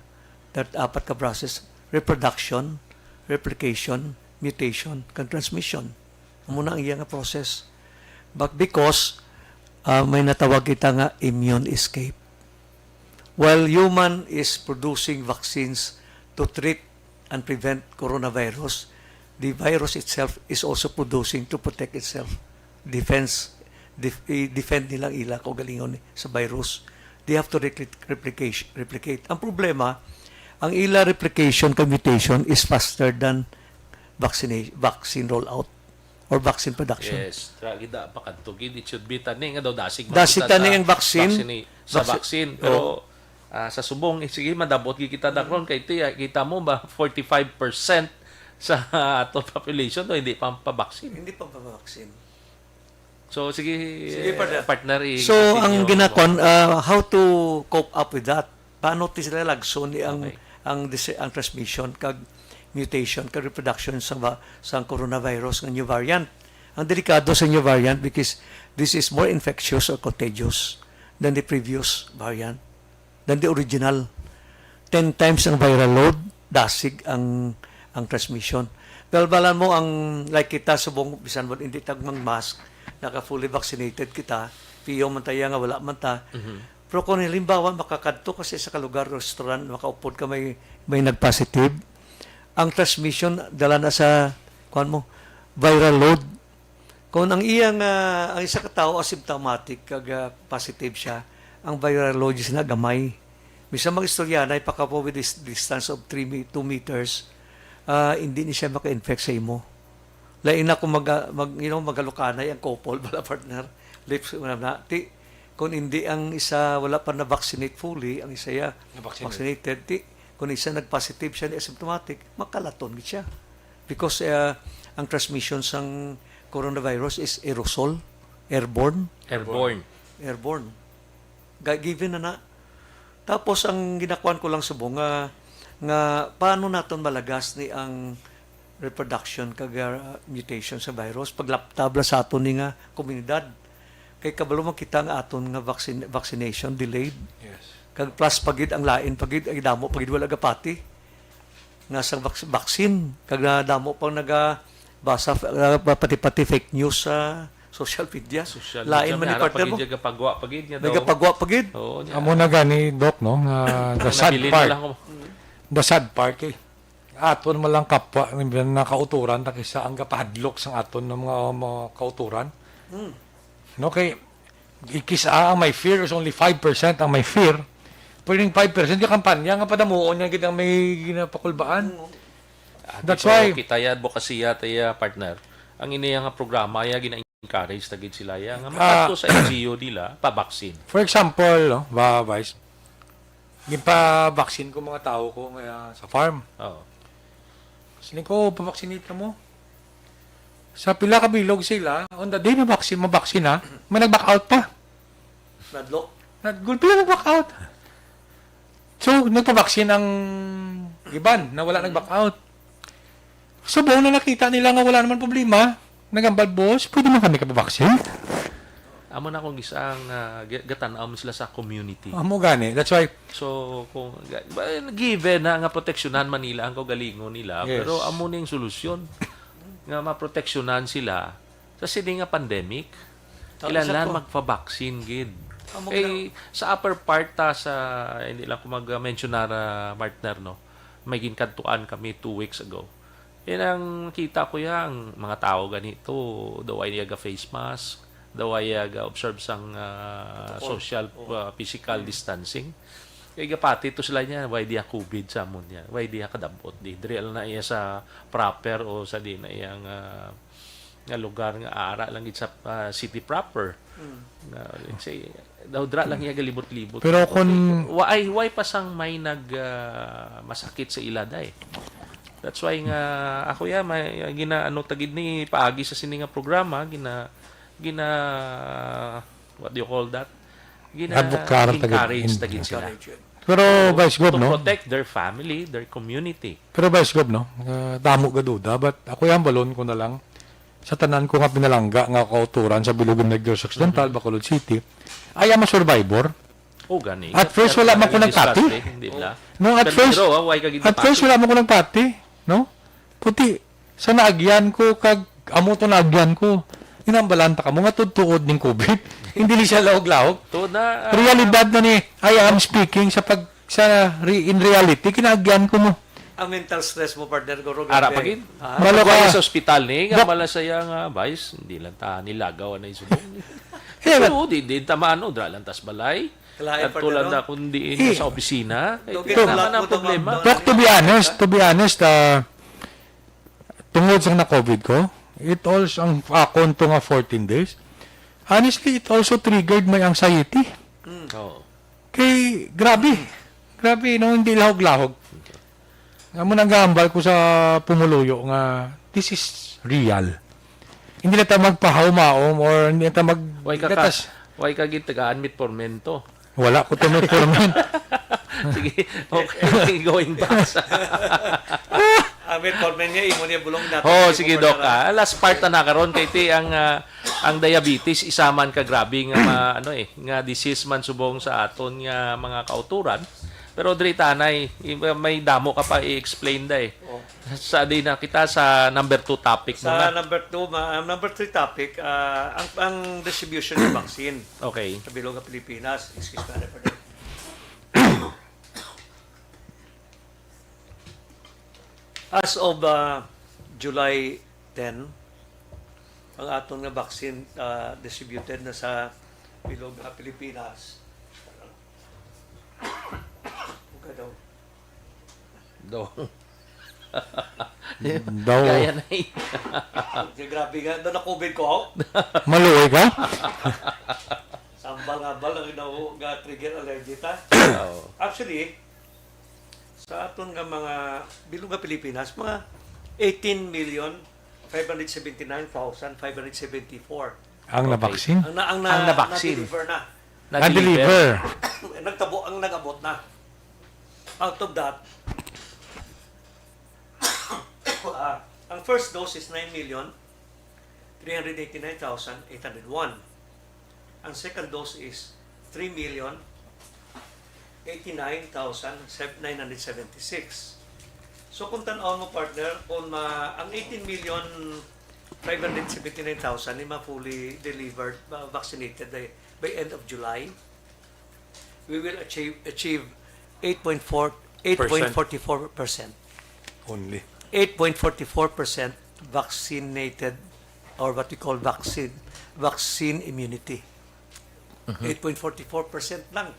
That apat ka process, reproduction, replication, mutation, kag transmission. Amo na ang iya nga process. But because, ah, may natawag kita nga immune escape. While human is producing vaccines to treat and prevent coronavirus, the virus itself is also producing to protect itself. Defense, def-, i-defend nila ang ila kaugalingon sa virus. They have to repli-, replication, replicate. Ang problema, ang ila replication kag mutation is faster than vaccina-, vaccine rollout or vaccine production. Yes, tra gida pakadto gid, it should be tani nga daw dasig Dasig makita tani sa ang vaccine. vaccine, sa Vacci-, vaccine. Pero, oh. ah, sa subong, eh, sige, madabot gid kita dakron kay ti-, kita mo ba, forty-five percent sa ato population to hindi pa pa-vaccine. Hindi pa pa-vaccine. So, sige, Sige, partner. partner, i- So, continue ang mo. ginakon, ah, how to cope up with that? Paano ti sila lagson ni ang, Okay. ang dise-, ang transmission kag mutation kag reproduction sa va-, sa coronavirus nga new variant? Ang delikado sa new variant because this is more infectious or contagious than the previous variant, than the original. Ten times ang viral load, dasig ang, ang transmission. Pero balan mo ang, like kita subong, bisan mo hindi tag mang mask, naka fully vaccinated kita, piyo man tayo nga wala man ta. Mhm. Pero kung halimbawa, makakadto ka sa isa ka lugar, restaurant, makaupod ka may, may nag-positive, ang transmission, dala na sa, kuwan mo, viral load. Kung ang iyang, ah, ang isa ka tawo asymptomatic kag, ah, positive siya, ang viral load is na gamay. Bisan mag-istorya na, ipakapo with this distance of three me-, two meters, ah, hindi ni siya maka-infect sa imo. Lain na kung mag-, mag-, you know, magalukanay ang couple, bala partner, lips, wala na. Ti, kung hindi ang isa, wala pa na-vaccinate fully, ang isa ya Na-vaccinate. vaccinated, ti, kung isa nag-positive siya ni asymptomatic, makalaton gid siya. Because, uh, ang transmission sang coronavirus is aerosol, airborne. Airborne. Airborne. Ga-, given na na. Tapos ang ginakuan ko lang subong nga, nga paano naton malagas ni ang reproduction kag, uh, mutation sa virus? Paglaptab la sa aton ni nga komunidad. Kay kabalo man kita nga aton nga vaccine, vaccination delayed. Yes. Kag plus pa gid ang lain pa gid, ay damo pa gid wala gapati. Nga sa vac-, vaccine, kag na damo pang naga-, basa, uh, pati-pati fake news sa social media. Social Lain media, man ni may harap partner pa gid mo. Gapagwa pa gid niya daw. Nagapagwa pa gid. Oo, niya. Amo na gani, Doc, no, nga the sad Nabilin na part. lang ako. The sad part, eh. Aton man lang kapwa, nakauturan, ta kisa ang gapahadlok sang aton nga mga, mga kauturan. Hmm. No, kay, kisa ang may fear is only five percent ang may fear. Pwedeng five percent yung kampanya nga padamuon niya gid ang may ginapakulbaan. Oo. Ah, That's pero why kita ya advokasya ta ya, partner. Ang iniya nga programa ya gina-encourage ta gid sila ya nga Ah. makadto sa N G O nila pa-vaccine. For example, no, ba, Vice, ginpa-vaccine ko mga tao ko nga sa farm. Oo. Siling ko, "Pa-vaccinate ka mo." Sa pila ka bilog sila, on the day na vaccine, ma-vaccine na, may nag-back out pa. Nadlok? Nag-, pila nag-back out? So, nagpa-vaccine ang iban na wala nag-back out. Subong na nakita nila nga wala naman problema, nagambal, "Boss, pwede man kami kapabaksin?" Amo na kung isa nga gi-, gatanaw man sila sa community. Amo gani. That's why So, kung ga-, ba, given na nga proteksyonan man nila ang kaugalingon nila, Yes. pero amo ning solusyon nga maproteksyonan sila sa sini nga pandemic. Tama, Kinahanglan sakto. magpa-vaccine gid. Amo Kay gina- sa upper part ta sa, hindi lang ko mag-mention na, partner, no? May ginkadtuan kami two weeks ago. Yan ang kita ko, yang mga tao ganito, daw ay niya ga face mask. daw ay, ah, ga-observe sang, ah, Protocol. Social, Oo. ah, physical distancing. Kay gapati to sila niya, why diha covid sa amon niya? Why diha kadabot di? Diri lang na iya sa proper o sa di na iya nga, nga lugar nga ara lang gid sa, ah, city proper. Mm. Nga, let's say, daw dira lang iya galibot-libot. Pero kung Why, why pa sang may nag, ah, masakit sa ila, day? That's why nga ako ya may ginaano ta gid ni paagi sa sini nga programa, gina, gina, what do you call that? Gina Advocate ta gid. encourage ta gid sila. Encourage. Pero, Vice Gov, To no? protect their family, their community. Pero, Vice Gov, no? Ah, damo ga duda, but ako yan, balon ko na lang sa tanan ko nga pinalangga nga kauturan sa Bilog Negros Occidental, Mhm. Bacolod City, I am a survivor. Oh, gani. At first, wala man ko nagpati. Hindi bala. No, at Pero first, bro, ah, why ka gid at first, napati? wala man ko nagpati, no? Puti, sa naagyan ko, kag amo to naagyan ko. Inambalan ta kamo nga tuod-tuod ning covid. Hindi ni siya lahog-lahog. Tuod na, ah, Realidad na ni, I am speaking sa pag, sa re-, in reality, kinaagyan ko mo. Ang mental stress mo, partner, guro, Ara grabe. pa gid. Ah. Malo Pagwali ka. sa ospital ni, nga Dok- mala sa iya nga, "Vice, hindi lang ta nilagaw na isubong." Yeah, but Pero di, di ta maano, dra lang tas balay. Kalain, At partner, tulan no? na kung diin Eh. sa opisina. Kay Dugay di na na lang lang ang po problema. itong Doc, to be honest, to be honest, ah, tungod sa na-covid ko, it also ang akon to nga fourteen days. Honestly, it also triggered my anxiety. Mm. Oo. Kay, grabe. Grabe, no? Hindi lahog-lahog. Amo nang gahambal ko sa pumuluyo nga this is real. Hindi na ta magpahaw-maom or hindi na ta mag-, Why ka, let ka, us why ka gid tagaan metformin to? Wala ko to metformin. Sige, okay, going back sa Ah, metformin niya, imo niya bulong natin. Oh, Hindi sige, mo Doc, pala ah. Last part na na karon kay ti ang, ah, ang diabetes, isa man ka grabe nga ma-, ano eh, nga disease man subong sa aton nga mga kauturan. Pero diri tanay, i-, may damo ka pa i-explain, day. Oh. Sa di na kita sa number two topic Sa muna. number two, ma-, ang number three topic, ah, ang, ang distribution ng vaccine Okay. sa bilog nga Pilipinas. Excuse me, ano pa din? As of, ah, July ten, ang aton nga vaccine, ah, distributed na sa bilog nga Pilipinas. Huwag ka daw. Do. Daw. Kaya na eh. Di, grabe nga. Doon na-covid ko. Maluoy ka? Sambal nga bal ang ginawa nga trigger allergy ta. Oo. Actually, sa aton nga mga bilog nga Pilipinas, mga eighteen million five hundred seventy-nine thousand five hundred seventy-four. Ang Okay. nabaksin? Ang na, ang na, Ang nabaksin. na-deliver na. Na-deliver. Na-deliver. Nagtabo ang nag-abot na. Out of that, ah, ang first dose is nine million three hundred eighty-nine thousand eight hundred one. Ang second dose is three million eighty-nine thousand nine hundred seventy-six. So, kung tan-awon mo, partner, kung ma-, ang eighteen million five hundred seventy-nine thousand ni ma-fully delivered, ma-, vaccinated by, by end of July, we will achieve, achieve eight point four, Percent. eight point forty-four percent. Only. Eight point forty-four percent vaccinated, or what we call vaccine, vaccine immunity. Mhm. Eight point forty-four percent lang.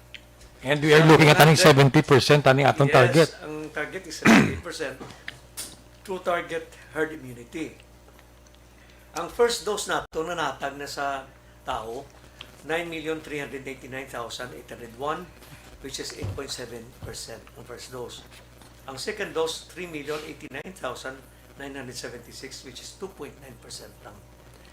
And we are Sa looking at aning one hundred. seventy percent ani atong Yes, target. Ang target is seventy percent through target herd immunity. Ang first dose nato na natag na sa tao, nine million three hundred eighty-nine thousand eight hundred one, which is eight point seven percent ang first dose. Ang second dose, three million eighty-nine thousand nine hundred seventy-six, which is two point nine percent lang.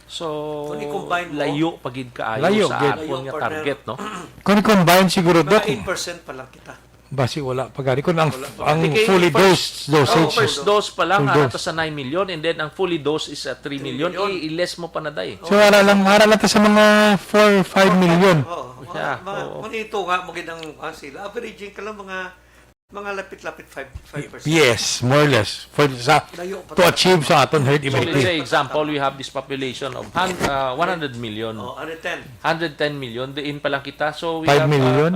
So, Kung i-combine mo, layo pa gid kaayo Layo sa gid. aton Layo, nga partner. target, no? Kung i-combine siguro, Mga Doc, eight percent pa lang kita. Basi wala pa gani. Kung ang, Wala pa. ang Hindi, kay fully first, dose, dosage. oh, first dose pa lang, Full ara dose. ta sa nine million, and then ang fully dose is at three million. Three million. I-, i-less mo pa na, day. So, ara lang, ara lang ta sa mga four, five million. Oo, mga, Yeah, mga, oo. kung ito nga, magandang, ah, sila. Averaging ka lang mga, mga lapit-lapit five, five percent. Yes, more or less. For, sa, Layo pa to talaga. achieve sa aton herd So, let's immunity. say, example, we have this population of hun-, uh, one hundred million. Oh, hundred ten. Hundred ten million, diin pa lang kita. So, we Five have, uh, million?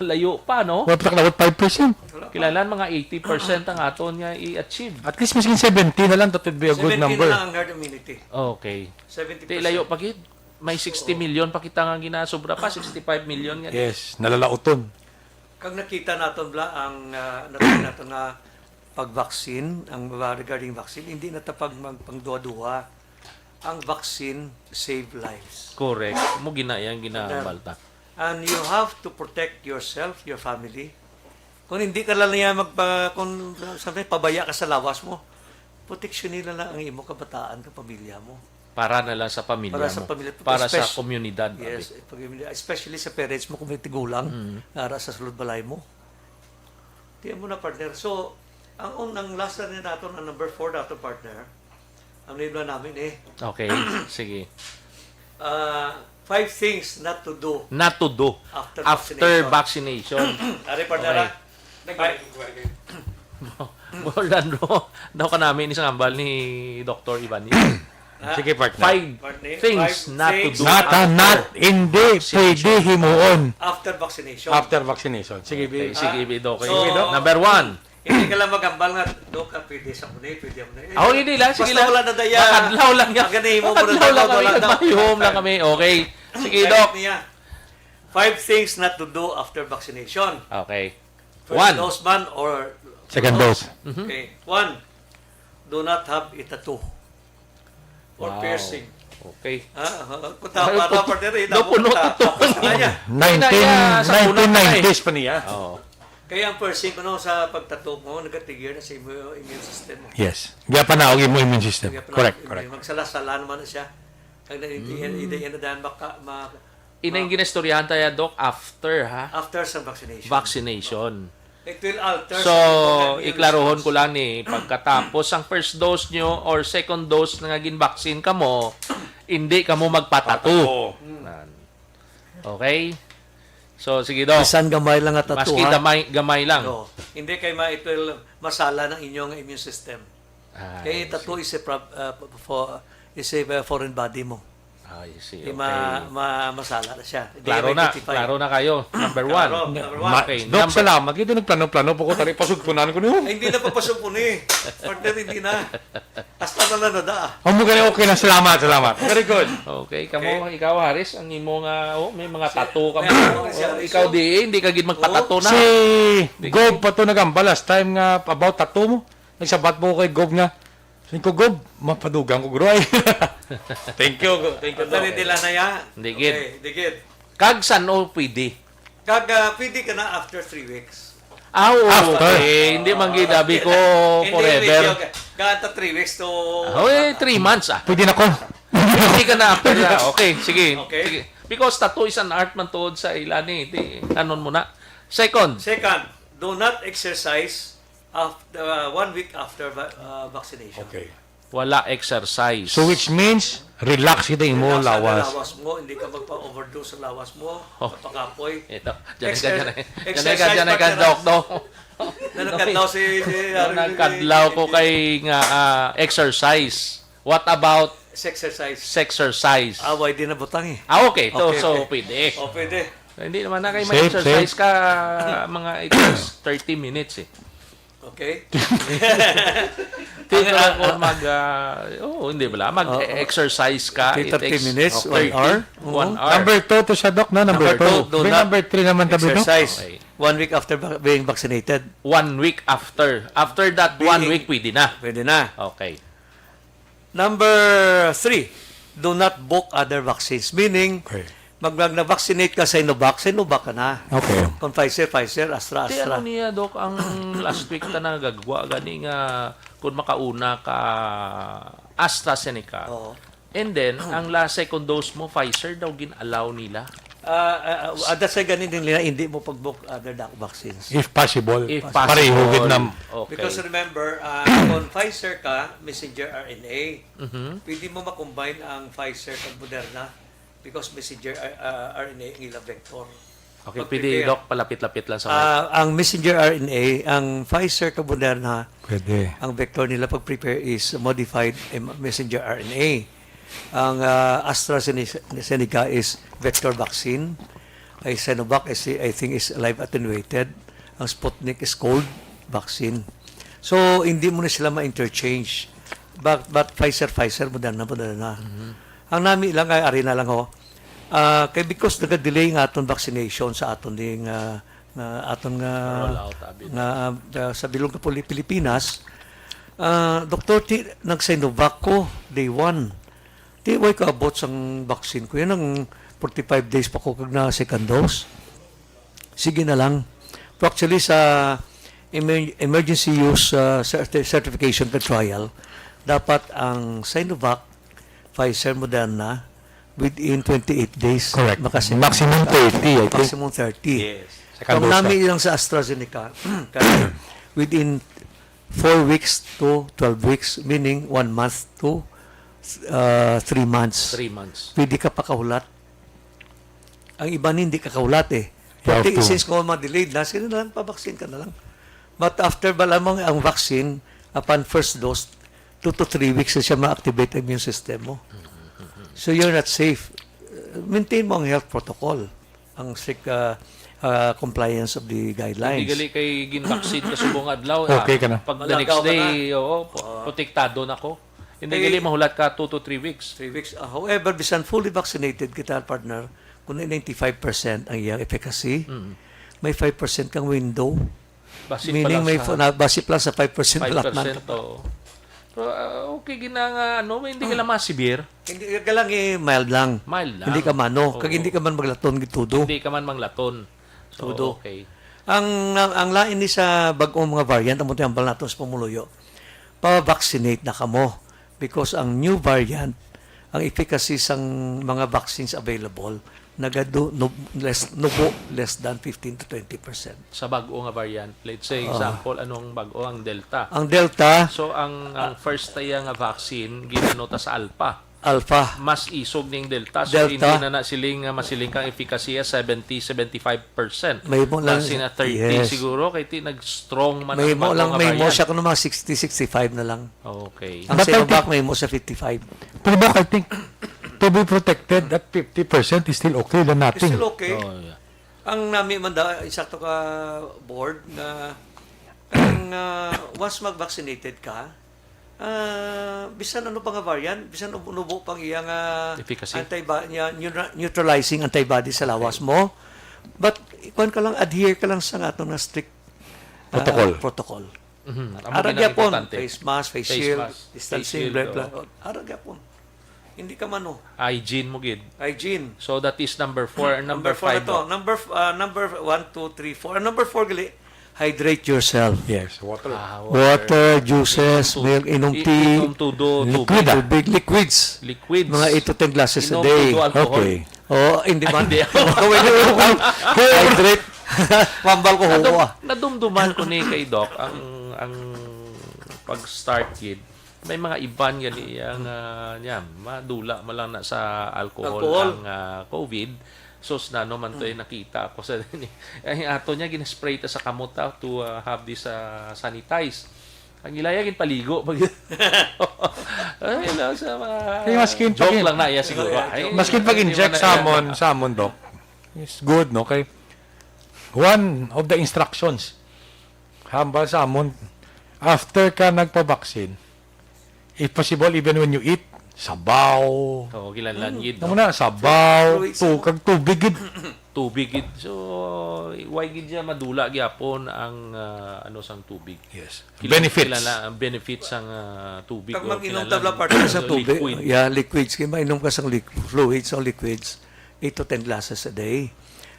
layo pa, no? Wala pa nakalaabot five percent. Wala pa. Kinahanglan mga eighty percent ang aton nga i-achieve. At least, miskin seventy na lang, that would be a good Seventy na number. lang ang herd immunity. Okay. Seventy percent. Di, layo pa gid. May sixty million pa kita nga ginasobra pa, sixty-five million nga. Yes, nalalauton. Kag nakita naton bala ang ah, nakita naton nga pag-vaccine, ang mga regarding vaccine, hindi na ta pag magpangduha-duha. Ang vaccine save lives. Correct. Mo gina yang ginabalta. And you have to protect yourself, your family. Kung hindi ka lang niya magpa kung sabi pabaya ka sa lawas mo, proteksyon nila lang ang imo kabataan, kapamilya mo. Para na lang sa pamilya Para sa mo. Pamilya, Para sa espec- komunidad. Yes, Abi. pag- especially sa parents mo kung may tigulang, nara sa sulod balay mo. Di mo na partner. So, ang unang last na nato, ang number four nato partner, ang nila namin eh, Okay. Sige. uh, five things not to do Not to do after, after vaccination. vaccination. Ari partner, Okay. ah. Ay, Orlando, daw ka namin isang hambal ni Doctor Ivan. Sige, partner. Five Partner, things five not to things do. Nata, after. Not, hindi, pwede himuon. After vaccination. After vaccination. Sige, Okay, Bi. sige, Bi, Doc. So, Number one. Hindi ka lang maghambal nga, Doc, ah, pwede sa muna, pwede mo na. Ako, hindi lang. Sige Basta lang. wala na daya. Makadlaw lang yan. Ang ganun mo, Makadlaw wala lang na, kami. wala na. Nagpahihom lang kami. Okay. Sige, Kahit Doc. niya. Five things not to do after vaccination. Okay. First One. dose man or Second dose. Okay. One, do not have a tattoo or Wow. piercing. Okay. Ha? Ha? Kung Ay, tama puto. ka, partner, eh, Daw dapat puno ta- tattoo. tapos na niya. Ay, na, sa una pa na eh. nineteen nineties pa niya. Oo. Kaya ang piercing, ano, sa pagtato mo, nagatigil na sa imo immune system mo. Yes. Gapanaog mo immune system. Kaya pala, Correct, hindi, correct. Magsala-sala naman na siya. Ang naiintindihan, hindi yan na dahil maka, ma, Ina yung ginistoryahan tayo, Doc, after, ha? After sa vaccination. Vaccination. It will alter So, sa immune iklarohon response. ko lang ni, pagkatapos ang first dose nyo or second dose na nga gin-vaccine ka mo, hindi ka mo magpatato. Oo. Nan. Okay? So, sige, Doc. Bisan gamay lang nga tato, Maski ha? gamay, gamay lang. No. Hindi kay ma, it will masala ng inyong immune system. Ah, Kay I tattoo see. is a, prob- uh, for, is a uh, foreign body mo. I see. Di Okay. ma, ma, masala na siya. Hindi Klaro na, ma-identify. Klaro na kayo. Number one. Klaro, number one. Okay, Doc, number salamat. Gito nagplano-plano po ko tari. Pasugpunan ko niyo. Ay, hindi na papasok po ni. Partner, hindi na. Hasta na lang na da. Ang mo gani, okay na. Salamat, salamat. Very good. Okay, kamo, ikaw, Haris, ang imo nga, oh, may mga tattoo ka mo. May ano siya, Oh, ikaw di, eh, hindi ka gid magpatato na. Si Gob pa to nagamba last time nga about tattoo mo. Nagsabat po ko kay Gob nga, "Sing ko, Gob, mapadugang ko, guro, ay." Thank you, Gob. Thank you, Partner, Doc. hindi lang na ya. Hindi gid. Okay, hindi gid. Kag san-o pwede? Kag ah, pwede ka na after three weeks. Ah, oo, After. Eh, hindi man gid, abi ko, Hindi, forever. Hindi, ka, ka three weeks to... Oh, eh, three months, ah. Pwede na ko. Hindi ka na after na. Okay, sige. Okay. Sige. Because tattoo is an art man tuod sa ila ni. Di, anon mo na. Second. Second, do not exercise after uh, one week after va- uh, vaccination. Okay. Wala exercise. So which means, relax kita imo Relax ang lawas. lawas mo, hindi ka magpa-overdose sa lawas mo, Oh. kapakapoy. Ito. Diyan ka, Exer- diyan ka, diyan ka, exercise diyan ka, partner. Doc, no? Na nagkadlaw si... si Nagkadlaw ko kay nga ah, exercise. What about Exercise. exercise? Ah, why di na butang eh. Ah, okay. To, Okay, so, okay. Pwede. O, pwede. Hindi naman na kayo Safe, mag-exercise safe. ka mga it is thirty minutes eh. Okay? Dito Ang, lang ah, kung mag, ah, oh, hindi bala, mag-exercise ka. It thirty takes minutes, thirty, one hour? One Oo. hour. Number two to siya, Doc, na? Number, Number two. two, do May not number three naman tabi, Doc. Exercise. Okay. One week after va- being vaccinated, One week after. After that one Being- week, pwede na. pwede na. Okay. Number three, do not book other vaccines. Meaning, Okay. mag, mag na-vaccinate ka sa Sinovac, Sinovac ka na. Okay. Kung Pfizer, Pfizer, Astra, Di Astra. Ano niya, Doc, ang last week ta nagagwa gani nga kung makauna ka AstraZeneca. Oo. And then, ang last second dose mo, Pfizer daw gin-allow nila. Ah, ah, ah, that's why ganin din nila, hindi mo pag-book other doc- vaccines. If possible. If Pareho possible. gid na. Okay. Because remember, ah, kung Pfizer ka, messenger R N A, Mhm. pwede mo makombine ang Pfizer kag Moderna because messenger ah, ah, R N A ang ilang vector. Okay, Pag pwede, prepare. Doc, palapit-lapit lang sa mic. Ah, ang messenger R N A, ang Pfizer kag Moderna, Pwede. ang vector nila pag-prepare is modified em- messenger R N A. Ang ah, AstraZeneca is vector vaccine. Ay Sinovac is, I think, is live attenuated. Ang Sputnik is cold vaccine. So, hindi mo na sila ma-interchange. But, but Pfizer, Pfizer, Moderna, Moderna. Ang nami lang ay ari na lang ho. Ah, kay because naga-delay nga aton vaccination sa aton ding, ah, nga aton nga Roll out, abi. Nga, ah, sa bilog nga Pili-, Pilipinas, ah, Doktor, ti, nag-Sinovac ko, day one. Ti, way kaabot sang vaccine ko. Yan ang forty-five days pa ko kag na second dose. Sige na lang. Pero actually, sa emer-, emergency use, ah, certi-, certification ka trial, dapat ang Sinovac, Pfizer, Moderna, within twenty-eight days, Correct. makasira Maximum ka. thirty, I think. Maximum thirty. Yes. Second Kung dose nami ka. lang sa AstraZeneca, kaya within four weeks to twelve weeks, meaning one month to, uh, three months. Three months. Pwede ka pakahulat. Ang iban hindi kakahulat eh. You have Pati to. Since ko ma-delayed na, sige na lang, pa-vaccine ka na lang. But after ba lamang ang vaccine, upon first dose, two to three weeks na siya ma-activate ang immune system mo. So you're not safe. Uh, maintain mo ang health protocol, ang strict, uh, uh, compliance of the guidelines. Hindi gali kay gin-vaccine ka subong adlaw, ah, Okay ka na. pag the Malagaw next ka day, na. oo, pu-, Ah. protektado na ko. Hindi Kay gali mahulat ka two to three weeks. Three weeks. Ah, however, bisan fully vaccinated kita, partner, kung ninety-five percent ang iyang efficacy, Mm. may five percent kang window. Basi pa Meaning lang may sa fu-, na, basi pa lang sa five percent, wala five percent, man. oo. Pero, ah, okay, gina nga, ano, hindi ka lang masibir. Hindi ka lang, eh, mild lang. Mild lang. Hindi ka mano. Oo. Kag hindi ka man maglaton gid tudo. Hindi ka man manglaton. So, Tudo. okay. Ang, ang, ang lain ni sa bag-ong mga variant, amo ti hambal naton sa pumuluyo. Pa-vaccinate na kamo. Because ang new variant, ang efficacy sang mga vaccines available, nagadu-, nub-, less, nubo, less than fifteen to twenty percent. Sa bag-o nga variant, let's say, Ah. example, anong bag-o? Ang Delta. Ang Delta, So, ang, ang Ah. first ta iya nga vaccine, ginano ta sa Alpha. Alpha. Mas isog ning Delta. So, Delta. hindi na na siling nga masiling kang efficacy, ah, seventy, seventy-five percent. Mahimo lang, Basi na thirty yes. siguro, kay ti nag-strong man ang Mahimo bag-o lang, nga mahimo variant. siya kuno mga sixty, sixty-five na lang. Okay. Ang But I Sinovac think may mo sa fifty-five. Pero Doc, I think to be protected, that fifty percent is still okay than nothing. It's still okay. Oh, yeah. Ang nami man da, insakto ka board nga ang, ah, once mag-vaccinated ka, ah, bisan ano pa nga variant, bisan ubo-ubo pang iya nga Efficacy. antibo-, niya, neura-, neutralizing antibody sa lawas Okay. mo, but kuwan ka lang, adhere ka lang sa aton nga strict, ah, Protocol. protocol. Mhm. Amo Ara gid ang gyapon, importante. face mask, face Face shield, mask, distancing, face shield, blah, blah. oo. Ara gyapon. Hindi ka mano. Hygiene mo gid. Hygiene. So, that is number four. Number Number four na five to. mo. Number f-, ah, number one, two, three, four. Ah, number four gali, hydrate yourself. Yes, water. Ah, Water, juices, Inom tu-, milk, inom i-, tea, inom tudo, liquid, tubig. ah. Tubig, liquids. Liquids. Mga eight to ten glasses a Inom day. tudo alcohol. Okay. Oh, hindi man. Hindi. Hydrate. Pambal ko, Nadum-, huwa. nadumduman ko ni kay Doc ang, ang pag-start gid. May mga iban gani iya nga, niya, madula man lang na sa alcohol Alcohol. ang, ah, COVID. Sus, nano man to, eh, nakita ako sa, ay, ato niya, ginaspray ta sa kamot, ah, to, ah, have this, ah, sanitize. Ang ilaya, ginpaligo. Pag-, ay, no, sa mga Kaya maskin joke pag-in-, lang na iya siguro. Ay, maskin hindi pag-inject man na sa iya. amon, sa amon, Doc, it's good, no? Kay one of the instructions, hambal sa amon, after ka nagpa-vaccine, if possible, even when you eat, sabaw. Oo, gilanlan gid, Amo no? na, sabaw, Fluids, tu-, no? kag tubig gid. Tubig gid. So, why gid siya madula gyapon ang, ah, ano sang tubig? Yes. Kila-, Benefits. kilala ang benefits sang, ah, tubig Kag o mag-inom kilala tabla ang partner sa tubig. liquid. Yeah, liquids. Kaya mainom ka sang liqu-, fluids o liquids, eight to ten glasses a day.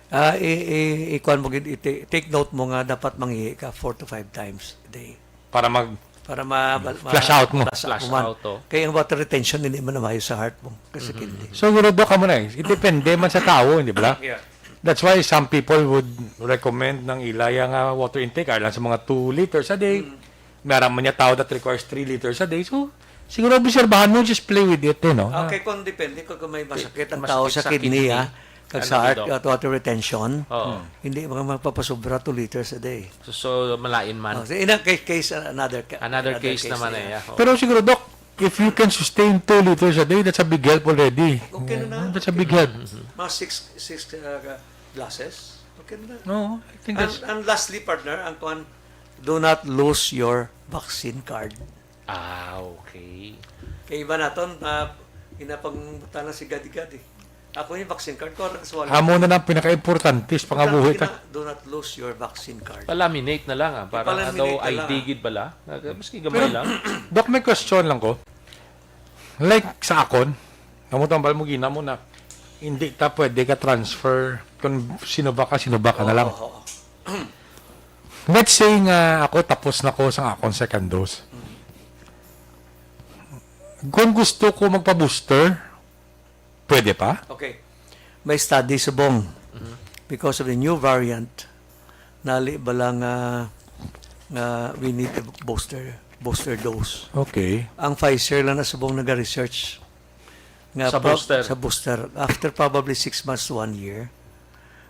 Ah, i-, i-, ikuan mo gid, i-, take note mo nga dapat mangihi ka four to five times a day. Para mag Para ma-, ma-, Flush out mo. ma-flush Flush mo man. out, oh. Kaya ang water retention, hindi man maayo sa heart mo, kasi Mm-hmm. kidney. So, siguro, Doc, amo na eh. It depende man sa tao, di ba? Yeah. That's why some people would recommend ng ilaya nga water intake, alang sa mga two liters a day. Mm. May ara man niya tao that requires three liters a day. So, siguro, obserbahan mo, just play with it, eh, no? Okay, kung depende, kung, kung may masakit ang Masakit tao sa sa kidney, kidney. ah, kag Ano sa heart, gid, Doc? at water retention, Oo. hindi mga magpapasobra two liters a day. So, so, malain man. Oh, so, in a case, case, another ca-, Another another case case naman na eh, yan. yeah. Oo. Pero siguro, Doc, if you can sustain two liters a day, that's a big help already. Okay na na. That's a big help. Mm-hmm. Mga six, six, uh, glasses, okay na na. No, I think And, that's and lastly, partner, ang kuwan, do not lose your vaccine card. Ah, okay. Kay iba naton, ah, Ina pang butana si gadi-gadi. Ako yung vaccine card ko, ara kaswali. Amo na ang pinakaimportante sa pangabuhi ta. Importante na, do not lose your vaccine card. Pa-laminate na lang, ah, para Ipa-laminate daw na lang. I D gid bala. Nga, maski gamay Pero, lang. Doc, may question lang ko. Like sa akon, amo tambal mo gina mo na hindi ta pwede ka transfer kung Sinovac ka, Sinovac ka na lang. Oo, oo. Let's say nga ako tapos na ko sa akon second dose. Kung gusto ko magpa-booster, pwede pa? Okay. May study subong. Mhm. Because of the new variant, nali bala nga, nga we need a booster, booster dose. Okay. Ang Pfizer lang na subong naga-research nga Sa prob-, booster. sa booster. After probably six months to one year,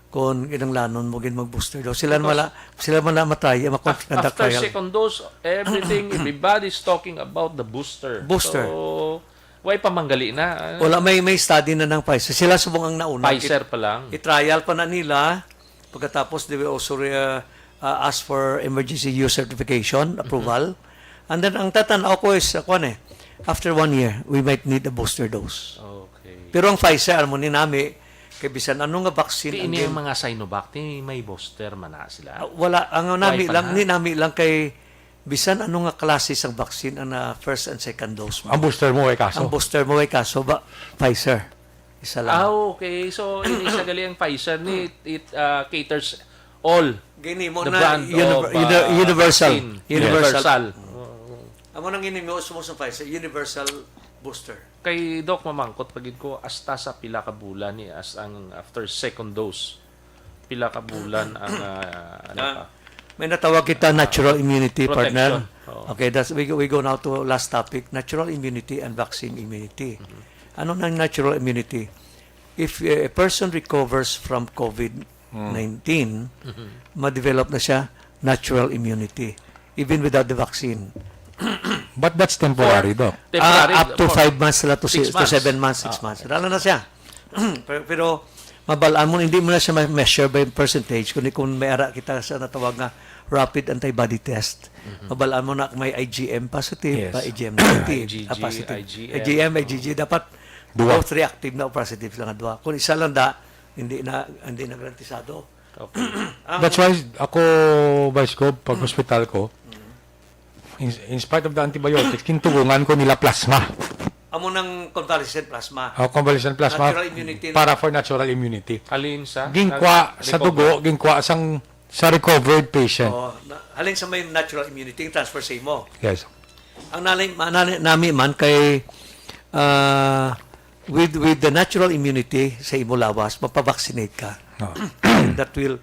kung kinahanglanon mo gid mag-booster dose. Sila Because man la-, sila man la matry, ma-, Af-, conduct after trial. second dose, everything, everybody's talking about the booster. Booster. So, why pa manggali na? Wala, may, may study na ng Pfizer. Sila subong ang nauna. Pfizer pa lang. I-trial pa na nila. Pagkatapos, they will also re-, uh, uh, ask for emergency use certification, Mm-hmm. approval. And then, ang tatanaw ko is, uh, kuwan eh, after one year, we might need a booster dose. Okay. Pero ang Pfizer, alam mo ni nami, kay bisan ano nga vaccine Di ang ini gin- ang mga Sinovac, di may booster man na sila? Ah, wala. Ang nami Why pa lang, na? ni nami lang kay bisan ano nga klase sang vaccine ang na first and second dose mo. Ang booster mo ay kaso? Ang booster mo ay kaso, ba, Pfizer. Isa lang. Ah, okay. So, ini sa gali ang Pfizer ni, it, it, uh, caters all Gini mo the na brand univer-, of, uni-, uh, universal. vaccine. Universal. Universal. Oo. Amo nang ini mo sa Pfizer, universal booster. Kay Doc, mamangkot pa gid ko, hasta sa pila ka bulan ni as ang after second dose? Pila ka bulan ang, ah, ano Ah, pa? may natawag kita Ah, natural immunity, protection. partner. Oo. Okay, that's, we go, we go now to last topic, natural immunity and vaccine immunity. Mhm. Ano nang natural immunity? If, uh, a person recovers from COVID nineteen, Mhm. ma-develop na siya natural immunity, even without the vaccine. But that's temporary, For Doc. temporary, Ah, up to for five months sila to six si-, to months. seven months, six Ah, months. okay. Lalo na siya. Pero, pero mabal-an mo, hindi mo na siya ma-measure by percentage, kundi kung may ara kita sa natawag nga rapid antibody test. Mhm. Mabal-an mo na kung may I G M positive, Yes. pa I G M negative, I G G, ah, positive. I G M. I G M, I G G, dapat Dua. both reactive na o positive lang ang dua. Kung isa lang da, hindi na, hindi na garantisado. Okay. Ang That's why ako, Vice Gov, pag hospital ko, in, in spite of the antibiotics, kintugungan ko nila plasma. Amo nang convalescent plasma. O, convalescent plasma Natural immunity na. para for natural immunity. Halin sa Ginkwa sa nag-recover. dugo, ginkwa sang, sa recovered patient. Oo, na, halin sa may natural immunity, transfer sa imo. Yes. Ang nali-, ma-, nali-, nami man kay, ah, with, with the natural immunity sa imo lawas, mapavaccinate ka. Oo. That will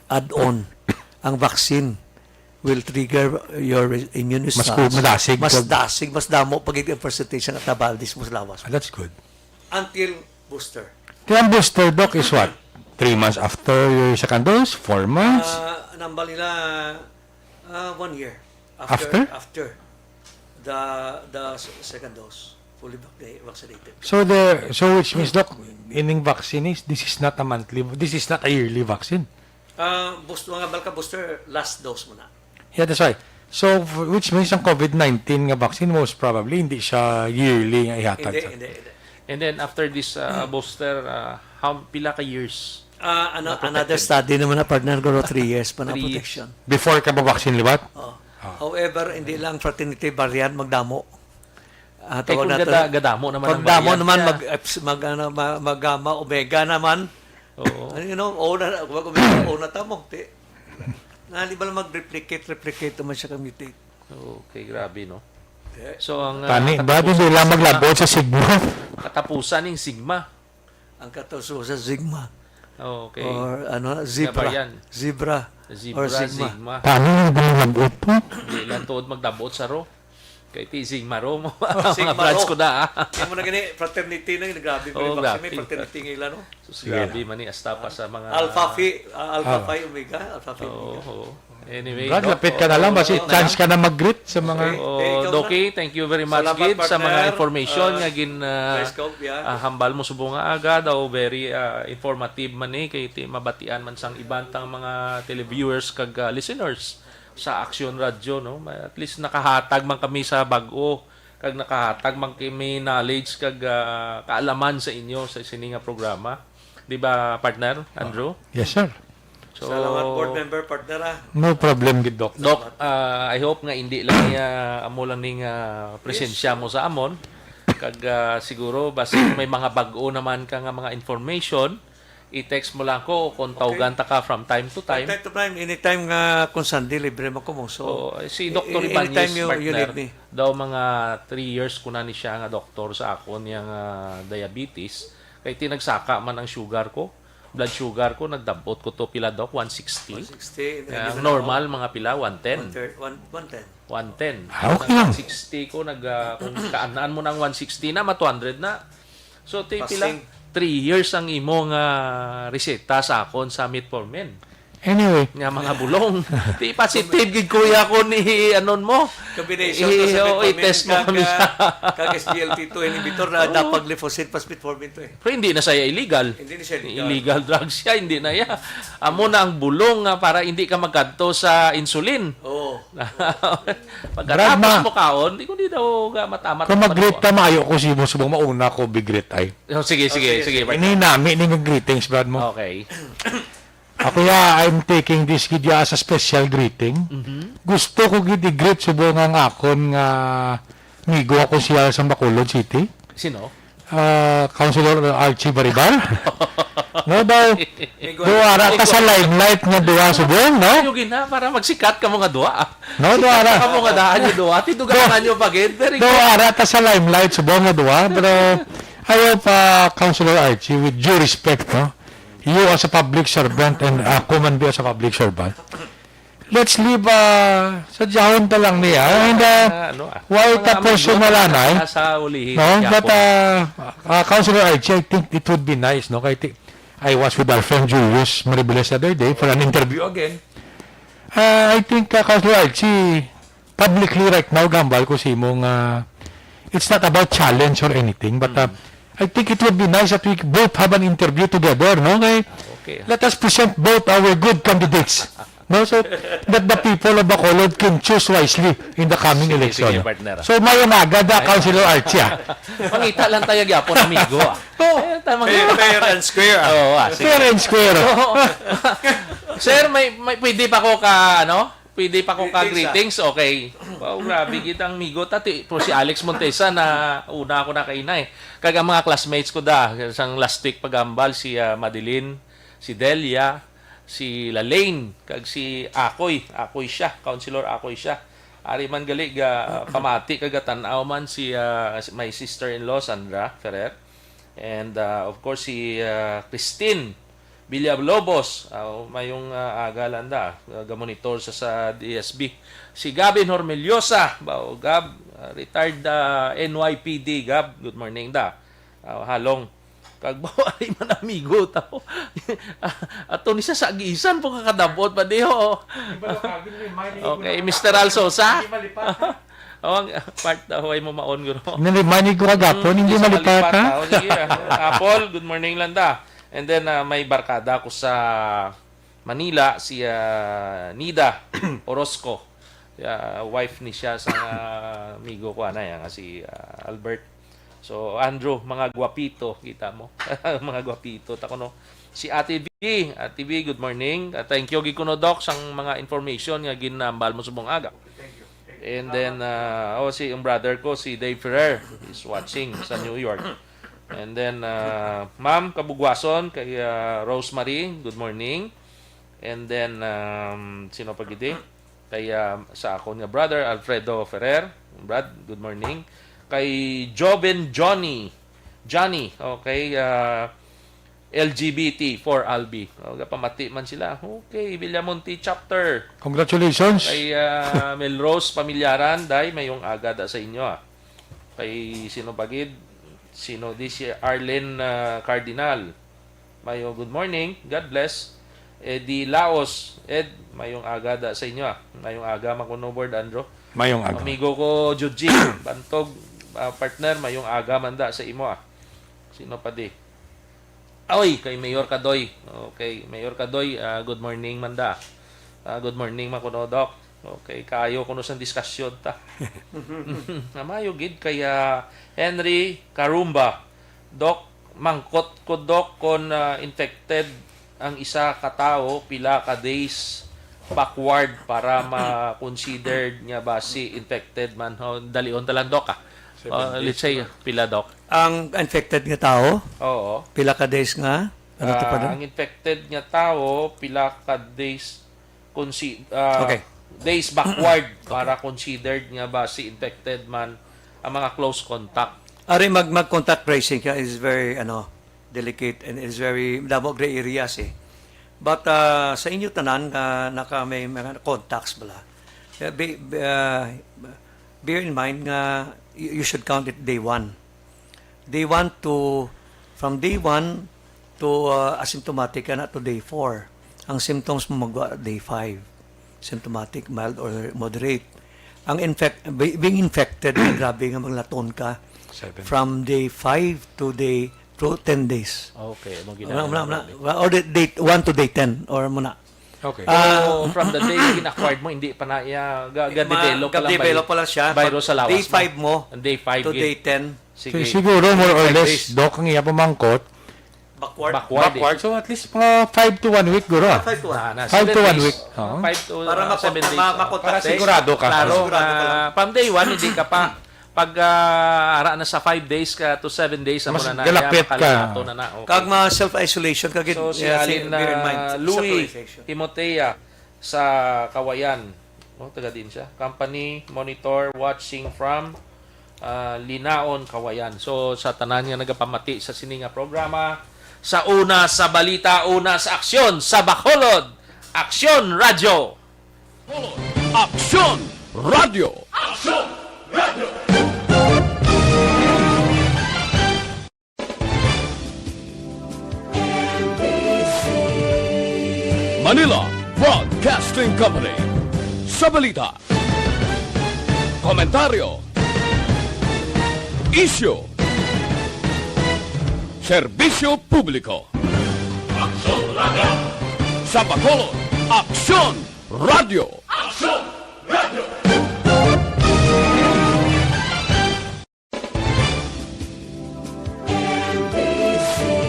add on. Ang vaccine will trigger your re-, immune Mas response. ku-, madasig Mas pag- dasig, mas damo pag ang percentage ng antibaldies mo sa lawas. Ah, that's good. Until booster. Kaya ang booster, Doc, is what? Three months after your second dose? Four months? Ah, nambal nila, ah, one year. After? After? After the, the s-, second dose. Fully vac-, vaccinated. So the, so which means, Doc, ining vaccine is, this is not a monthly, this is not a yearly vaccine. Ah, boost-, mga balka booster, last dose mo na. Yeah, that's why. So, f-, which means ang COVID nineteen nga vaccine, most probably, hindi siya yearly nga ihatag Hindi, sa hindi, hindi. And then, after this, uh, booster, uh, how, pila ka years? Ah, ano, Na protected? another study naman na, partner, guro, three years pa na Three years. protection. Before ka ba vaccine liwat? Oh. Ah. However, hindi lang fraternity variant magdamo. Ah, Kay tawag kung nato, gada-, gadamo naman ang pagdamo variant naman, niya. mag, eps-, mag, ano, ma-, mag gamma, omega naman. Oo. Ano, you know, O na, wag omega, O na tamo. Ti-, nali ba lang mag-replicate, replicate naman siya kag mutate. Okay, grabe, no? Eh. So, ang, ah, Tani, katapusan ba, hindi lang ng sigma, maglabot sa sigma. katapusan ng sigma. Ang katapusan sa sigma. Okay. Or, ano, zebra. Nga ba yan? Zebra. Zebra, Or sigma. sigma. Tani, hindi lang maglabot to. Hindi lang tuod maglabot sa ro. Kay ti sigma ro mo. Oh, Mga sigma brands ro. ko na, ah. Kaya mo na gani, fraternity na yun. Grabe mo Oo, rin, grabe. may fraternity ngayon, no? Sus, Sige grabe lang. man ni, hasta pa sa mga Alpha Phi, ah, Alpha Ah. Phi Omega, Alpha Phi Oo, Omega. oo. Anyway, Brad, no? lapit ka na lang, basi Oo, chance ka na mag-greet sa mga Okay. Oo, Eh, ikaw Doki, na. thank you very much Salamat, gid sa mga partner. information Ah, nga gin, ah, Vice Gov, yeah. ah, hambal mo subong nga aga daw, very, ah, informative man ni, kay ti mabatian man sang iban tang mga televiewers kag, ah, listeners sa Aksyon Radyo, no? Ma-, at least nakahatag man kami sa bag-o kag nakahatag man kami knowledge kag, ah, kaalaman sa inyo sa sini nga programa. Di ba, partner Andrew? Yes, sir. So, salamat, board member, partner, ah. No problem gid, Doc. Doc, ah, I hope nga hindi lang niya amo lang ning, ah, presensya mo sa amon. Kag, ah, siguro, basi may mga bag-o naman ka nga mga information, i-text mo lang ko o kung Okay. tawgan ta ka from time to From time. time to time, anytime nga kung Sunday, libre man ko mo. So, Oo, si Doktor i-, anytime Ibanez, you, you partner, need me. daw mga three years ko na ni siya nga doktor sa akon yang, ah, diabetes. Kay tinagsaka man ang sugar ko. Blood sugar ko, nagdabot ko to pila, Doc? One sixty? One sixty, Kaya ang normal, mga pila? One ten? One thirty, one, one ten. One ten. Ah, okay lang. Sixty ko, nag, ah, kung kaanaan mo ng one sixty na, ma two hundred na. So, ti pila? Fasting. Three years ang imo nga reseta sa akon sa metformin. Anyway. Nga mga bulong. Ti positive gid, kuya, ko ni anon mo. Combination to sa I-, oo, metformin i-test mo kag, kami siya. ah, kag S G L T two inhibitor na Oo. dapagliflozin plus metformin to eh. Pero hindi na siya illegal. Hindi na siya illegal. Illegal drugs siya, hindi na ya. Amo na ang bulong nga para hindi ka magkadto sa insulin. Oo. Pagkatapos Brad, ma- mo kaon, di ko di daw ga-, matamat Kung ang mag-greet pagkuha. ka, maayo ko si mo subong mauna ko big greet ay. Oh, sige, Oh, sige, sige, sige, sige. partner. Ininami ni nga greetings, Brad, mo. Okay. Ako ya, I'm taking this gid ya as a special greeting. Mhm. Gusto ko gid i-greet subong ang akon nga migo ako siya sa Bacolod City. Sino? Ah, Councilor Archie Baribar. No daw, Migo duwa ra ta sa limelight nga duwa subong, no? Yung gina, para magsikat ka mo nga duwa. No, duwa ra. Ka mo nga daan yung duwa. Tidugaan nyo pa gid. Very good. Duwa ra ta sa limelight subong nga duwa. Pero I hope, uh, Councilor Archie, with due respect, no? You as a public servant and ako man be as a public servant, let's leave, uh, sa jahon ta lang niya. And, uh, Ah, ano, ah, why mga ta amigo, personal anay? Nasa ulihi, No, yapon. but, uh, uh, Councilor Archie, I think it would be nice, no? Kay ti-, I was with our friend Julius Maribiles the other day for an interview again. Uh, I think, uh, Councilor Archie, publicly right now, gambal ko sa imo nga it's not about challenge or anything, but, uh, Mm. I think it would be nice that we both have an interview together, no? Kay, Okay. let us present both our good candidates, no? So that the people of Bacolod can choose wisely in the coming Sige, election. sige, partner. So, mayong aga da, Ay. Councilor Archie, ah. Mangita lang tayo gyapon, amigo, ah. Oh. Ayun, tama Fair, nga. fair and square, ah. Oo, ah, sige. Fair and square. So, sir, may, may pwede pa ko ka, ano? Pwede pa ko ka Greetings, ah. greetings? Okay. Wow, grabe gid ang migo ta. Ti-, pero si Alex Montesa na una ako na kaina eh. Kag ang mga classmates ko da, sang last week pagambal, si, ah, Madeline, si Delia, si Lalaine, kag si Akoy. Akoy siya, Councilor Akoy siya. Ari man gali ga pamati kag gatan-aw man si, ah, si, my sister-in-law, Sandra Ferrer. And, ah, of course, si, ah, Christine Villalobos, ah, mayong, ah, aga lang da, ah, gamonitor sa, sa D S B. Si Gavin Hormeliosa, bao, Gab, ah, retired, ah, N Y P D, Gab, good morning da. Ah, halong. Kag bao, ari man amigo tao. Ato ni sa sagisan po kakadabot pa diho. Di ba, Gavin, may money ko Okay, na Mister Alsosa? Hindi malipat, ha? Oh, ang part daw, ay mo maon, guro. Nalimanig ko kagapon, Mm, hindi hindi siya malipat, malipat, ha? Ah, oh, sige, ah. Apple, good morning lang da. And then, ah, may barkada ko sa Manila, si, ah, Nida Orozco. Ah, wife ni siya sa, ah, amigo ko, ana, yan, nga si, ah, Albert. So, Andrew, mga gwapito, kita mo. Mga gwapito, ta kuno. Si Ate V, Ate V, good morning. Ah, thank you, gid kuno, Doc, sang mga information nga ginambal mo subong aga. And then, uh, oh, si, yung brother ko, si Dave Ferrer, is watching sa New York. And then, uh, Ma'am Kabugwason, kay, uh, Rosemary, good morning. And then, um, sino pa gid eh? Kay, uh, sa akon nga brother, Alfredo Ferrer. Brad, good morning. Kay Joven Johnny. Johnny, okay, uh, L G B T for Albi. O, gapamati man sila. Okay, Villamonte chapter. Congratulations. Kay, ah, Melrose Pamilyaran, day, mayong aga da sa inyo, ah. Kay sino pa gid? Sino di si Arlene, ah, Cardinal? Mayo, good morning. God bless. Eddie Laos, Ed, mayong aga da sa inyo, ah. Mayong aga, Makuno Board, Andrew. Mayong aga. Amigo ko, Juji, Bantog, ah, partner, mayong aga man da sa imo, ah. Sino pa di? Oy, kay Mayor Kadoy. Okay, Mayor Kadoy, ah, good morning man da. Ah, good morning, Makuno, Doc. Okay, kayo kuno sang diskusyon ta. Maayo gid kay, ah, Henry Karumba. Doc, mangkot ko, Doc, kon, ah, infected ang isa ka tawo, pila ka days backward para ma-considered nga basi infected man. Ho, dalion ta lang, Doc, ah. Seven Uh, days let's say, na. Pila, Doc? Ang infected nga tawo, Oo. Pila ka days nga? Ano to pa Ah, doon? Ang infected nga tawo, pila ka days, consi-, ah, Okay. Days backward para considered nga basi infected man ang mga close contact. Ari, mag, mag-contact tracing ka is very, ano, delicate and is very, damo gray areas eh. But, ah, sa inyo tanan nga naka may mga contacts bala, eh, be, be, ah, bear in mind nga you, you should count it day one. Day one to, from day one to, ah, asymptomatic ka na to day four. Ang symptoms mo magwa day five. Symptomatic, mild or moderate. Ang infect, be-, being infected, grabe nga maglaton ka. Seven. From day five to day, to ten days. Okay, amo Wala, wala, wala. Or day, day one to day ten, or muna. Okay. Ah, So, from the day in-acquired mo, hindi pa na iya, ga-, Ma-, ga-develop pa lang ga-develop by pa lang siya. Virus Pag sa lawas day mo. Five mo Ang day five to yun. Day ten. Sige. Si-, siguro, more or Five less, days. Doc, ang iya pamangkot, Backward. Backward. Backward. So, at least mga five to one week, guro, ah. Five to one. Na, na, Five seven to one days. Week. Oo. Five to, Para uh, ma-, seven days. Ma-, makontak Para sa sigurado ka. Klaro Sigurado ka nga lang. From day one, hindi ka pa. Pag, ah, ara na sa five days ka to seven days, amo Mas na na, galapit kaya ka. Makalato na na. Okay. Kag mga self-isolation, kagid, So, si yeah, Alin, bear in mind, ah, Louis self-isolation. Timotea sa Kawayan. Oh, taga din siya. Company, monitor, watching from, ah, Linaon, Kawayan. So, sa tanan nga nagapamati sa sini nga programa, sa una sa balita, una sa aksyon, sa Bacolod, Aksyon Radyo. Aksyon Radyo. Manila Broadcasting Company. Sa balita, komentaryo, isyu, serbisyo publiko. Aksyon Radyo. Sa Bacolod, Aksyon Radyo. Aksyon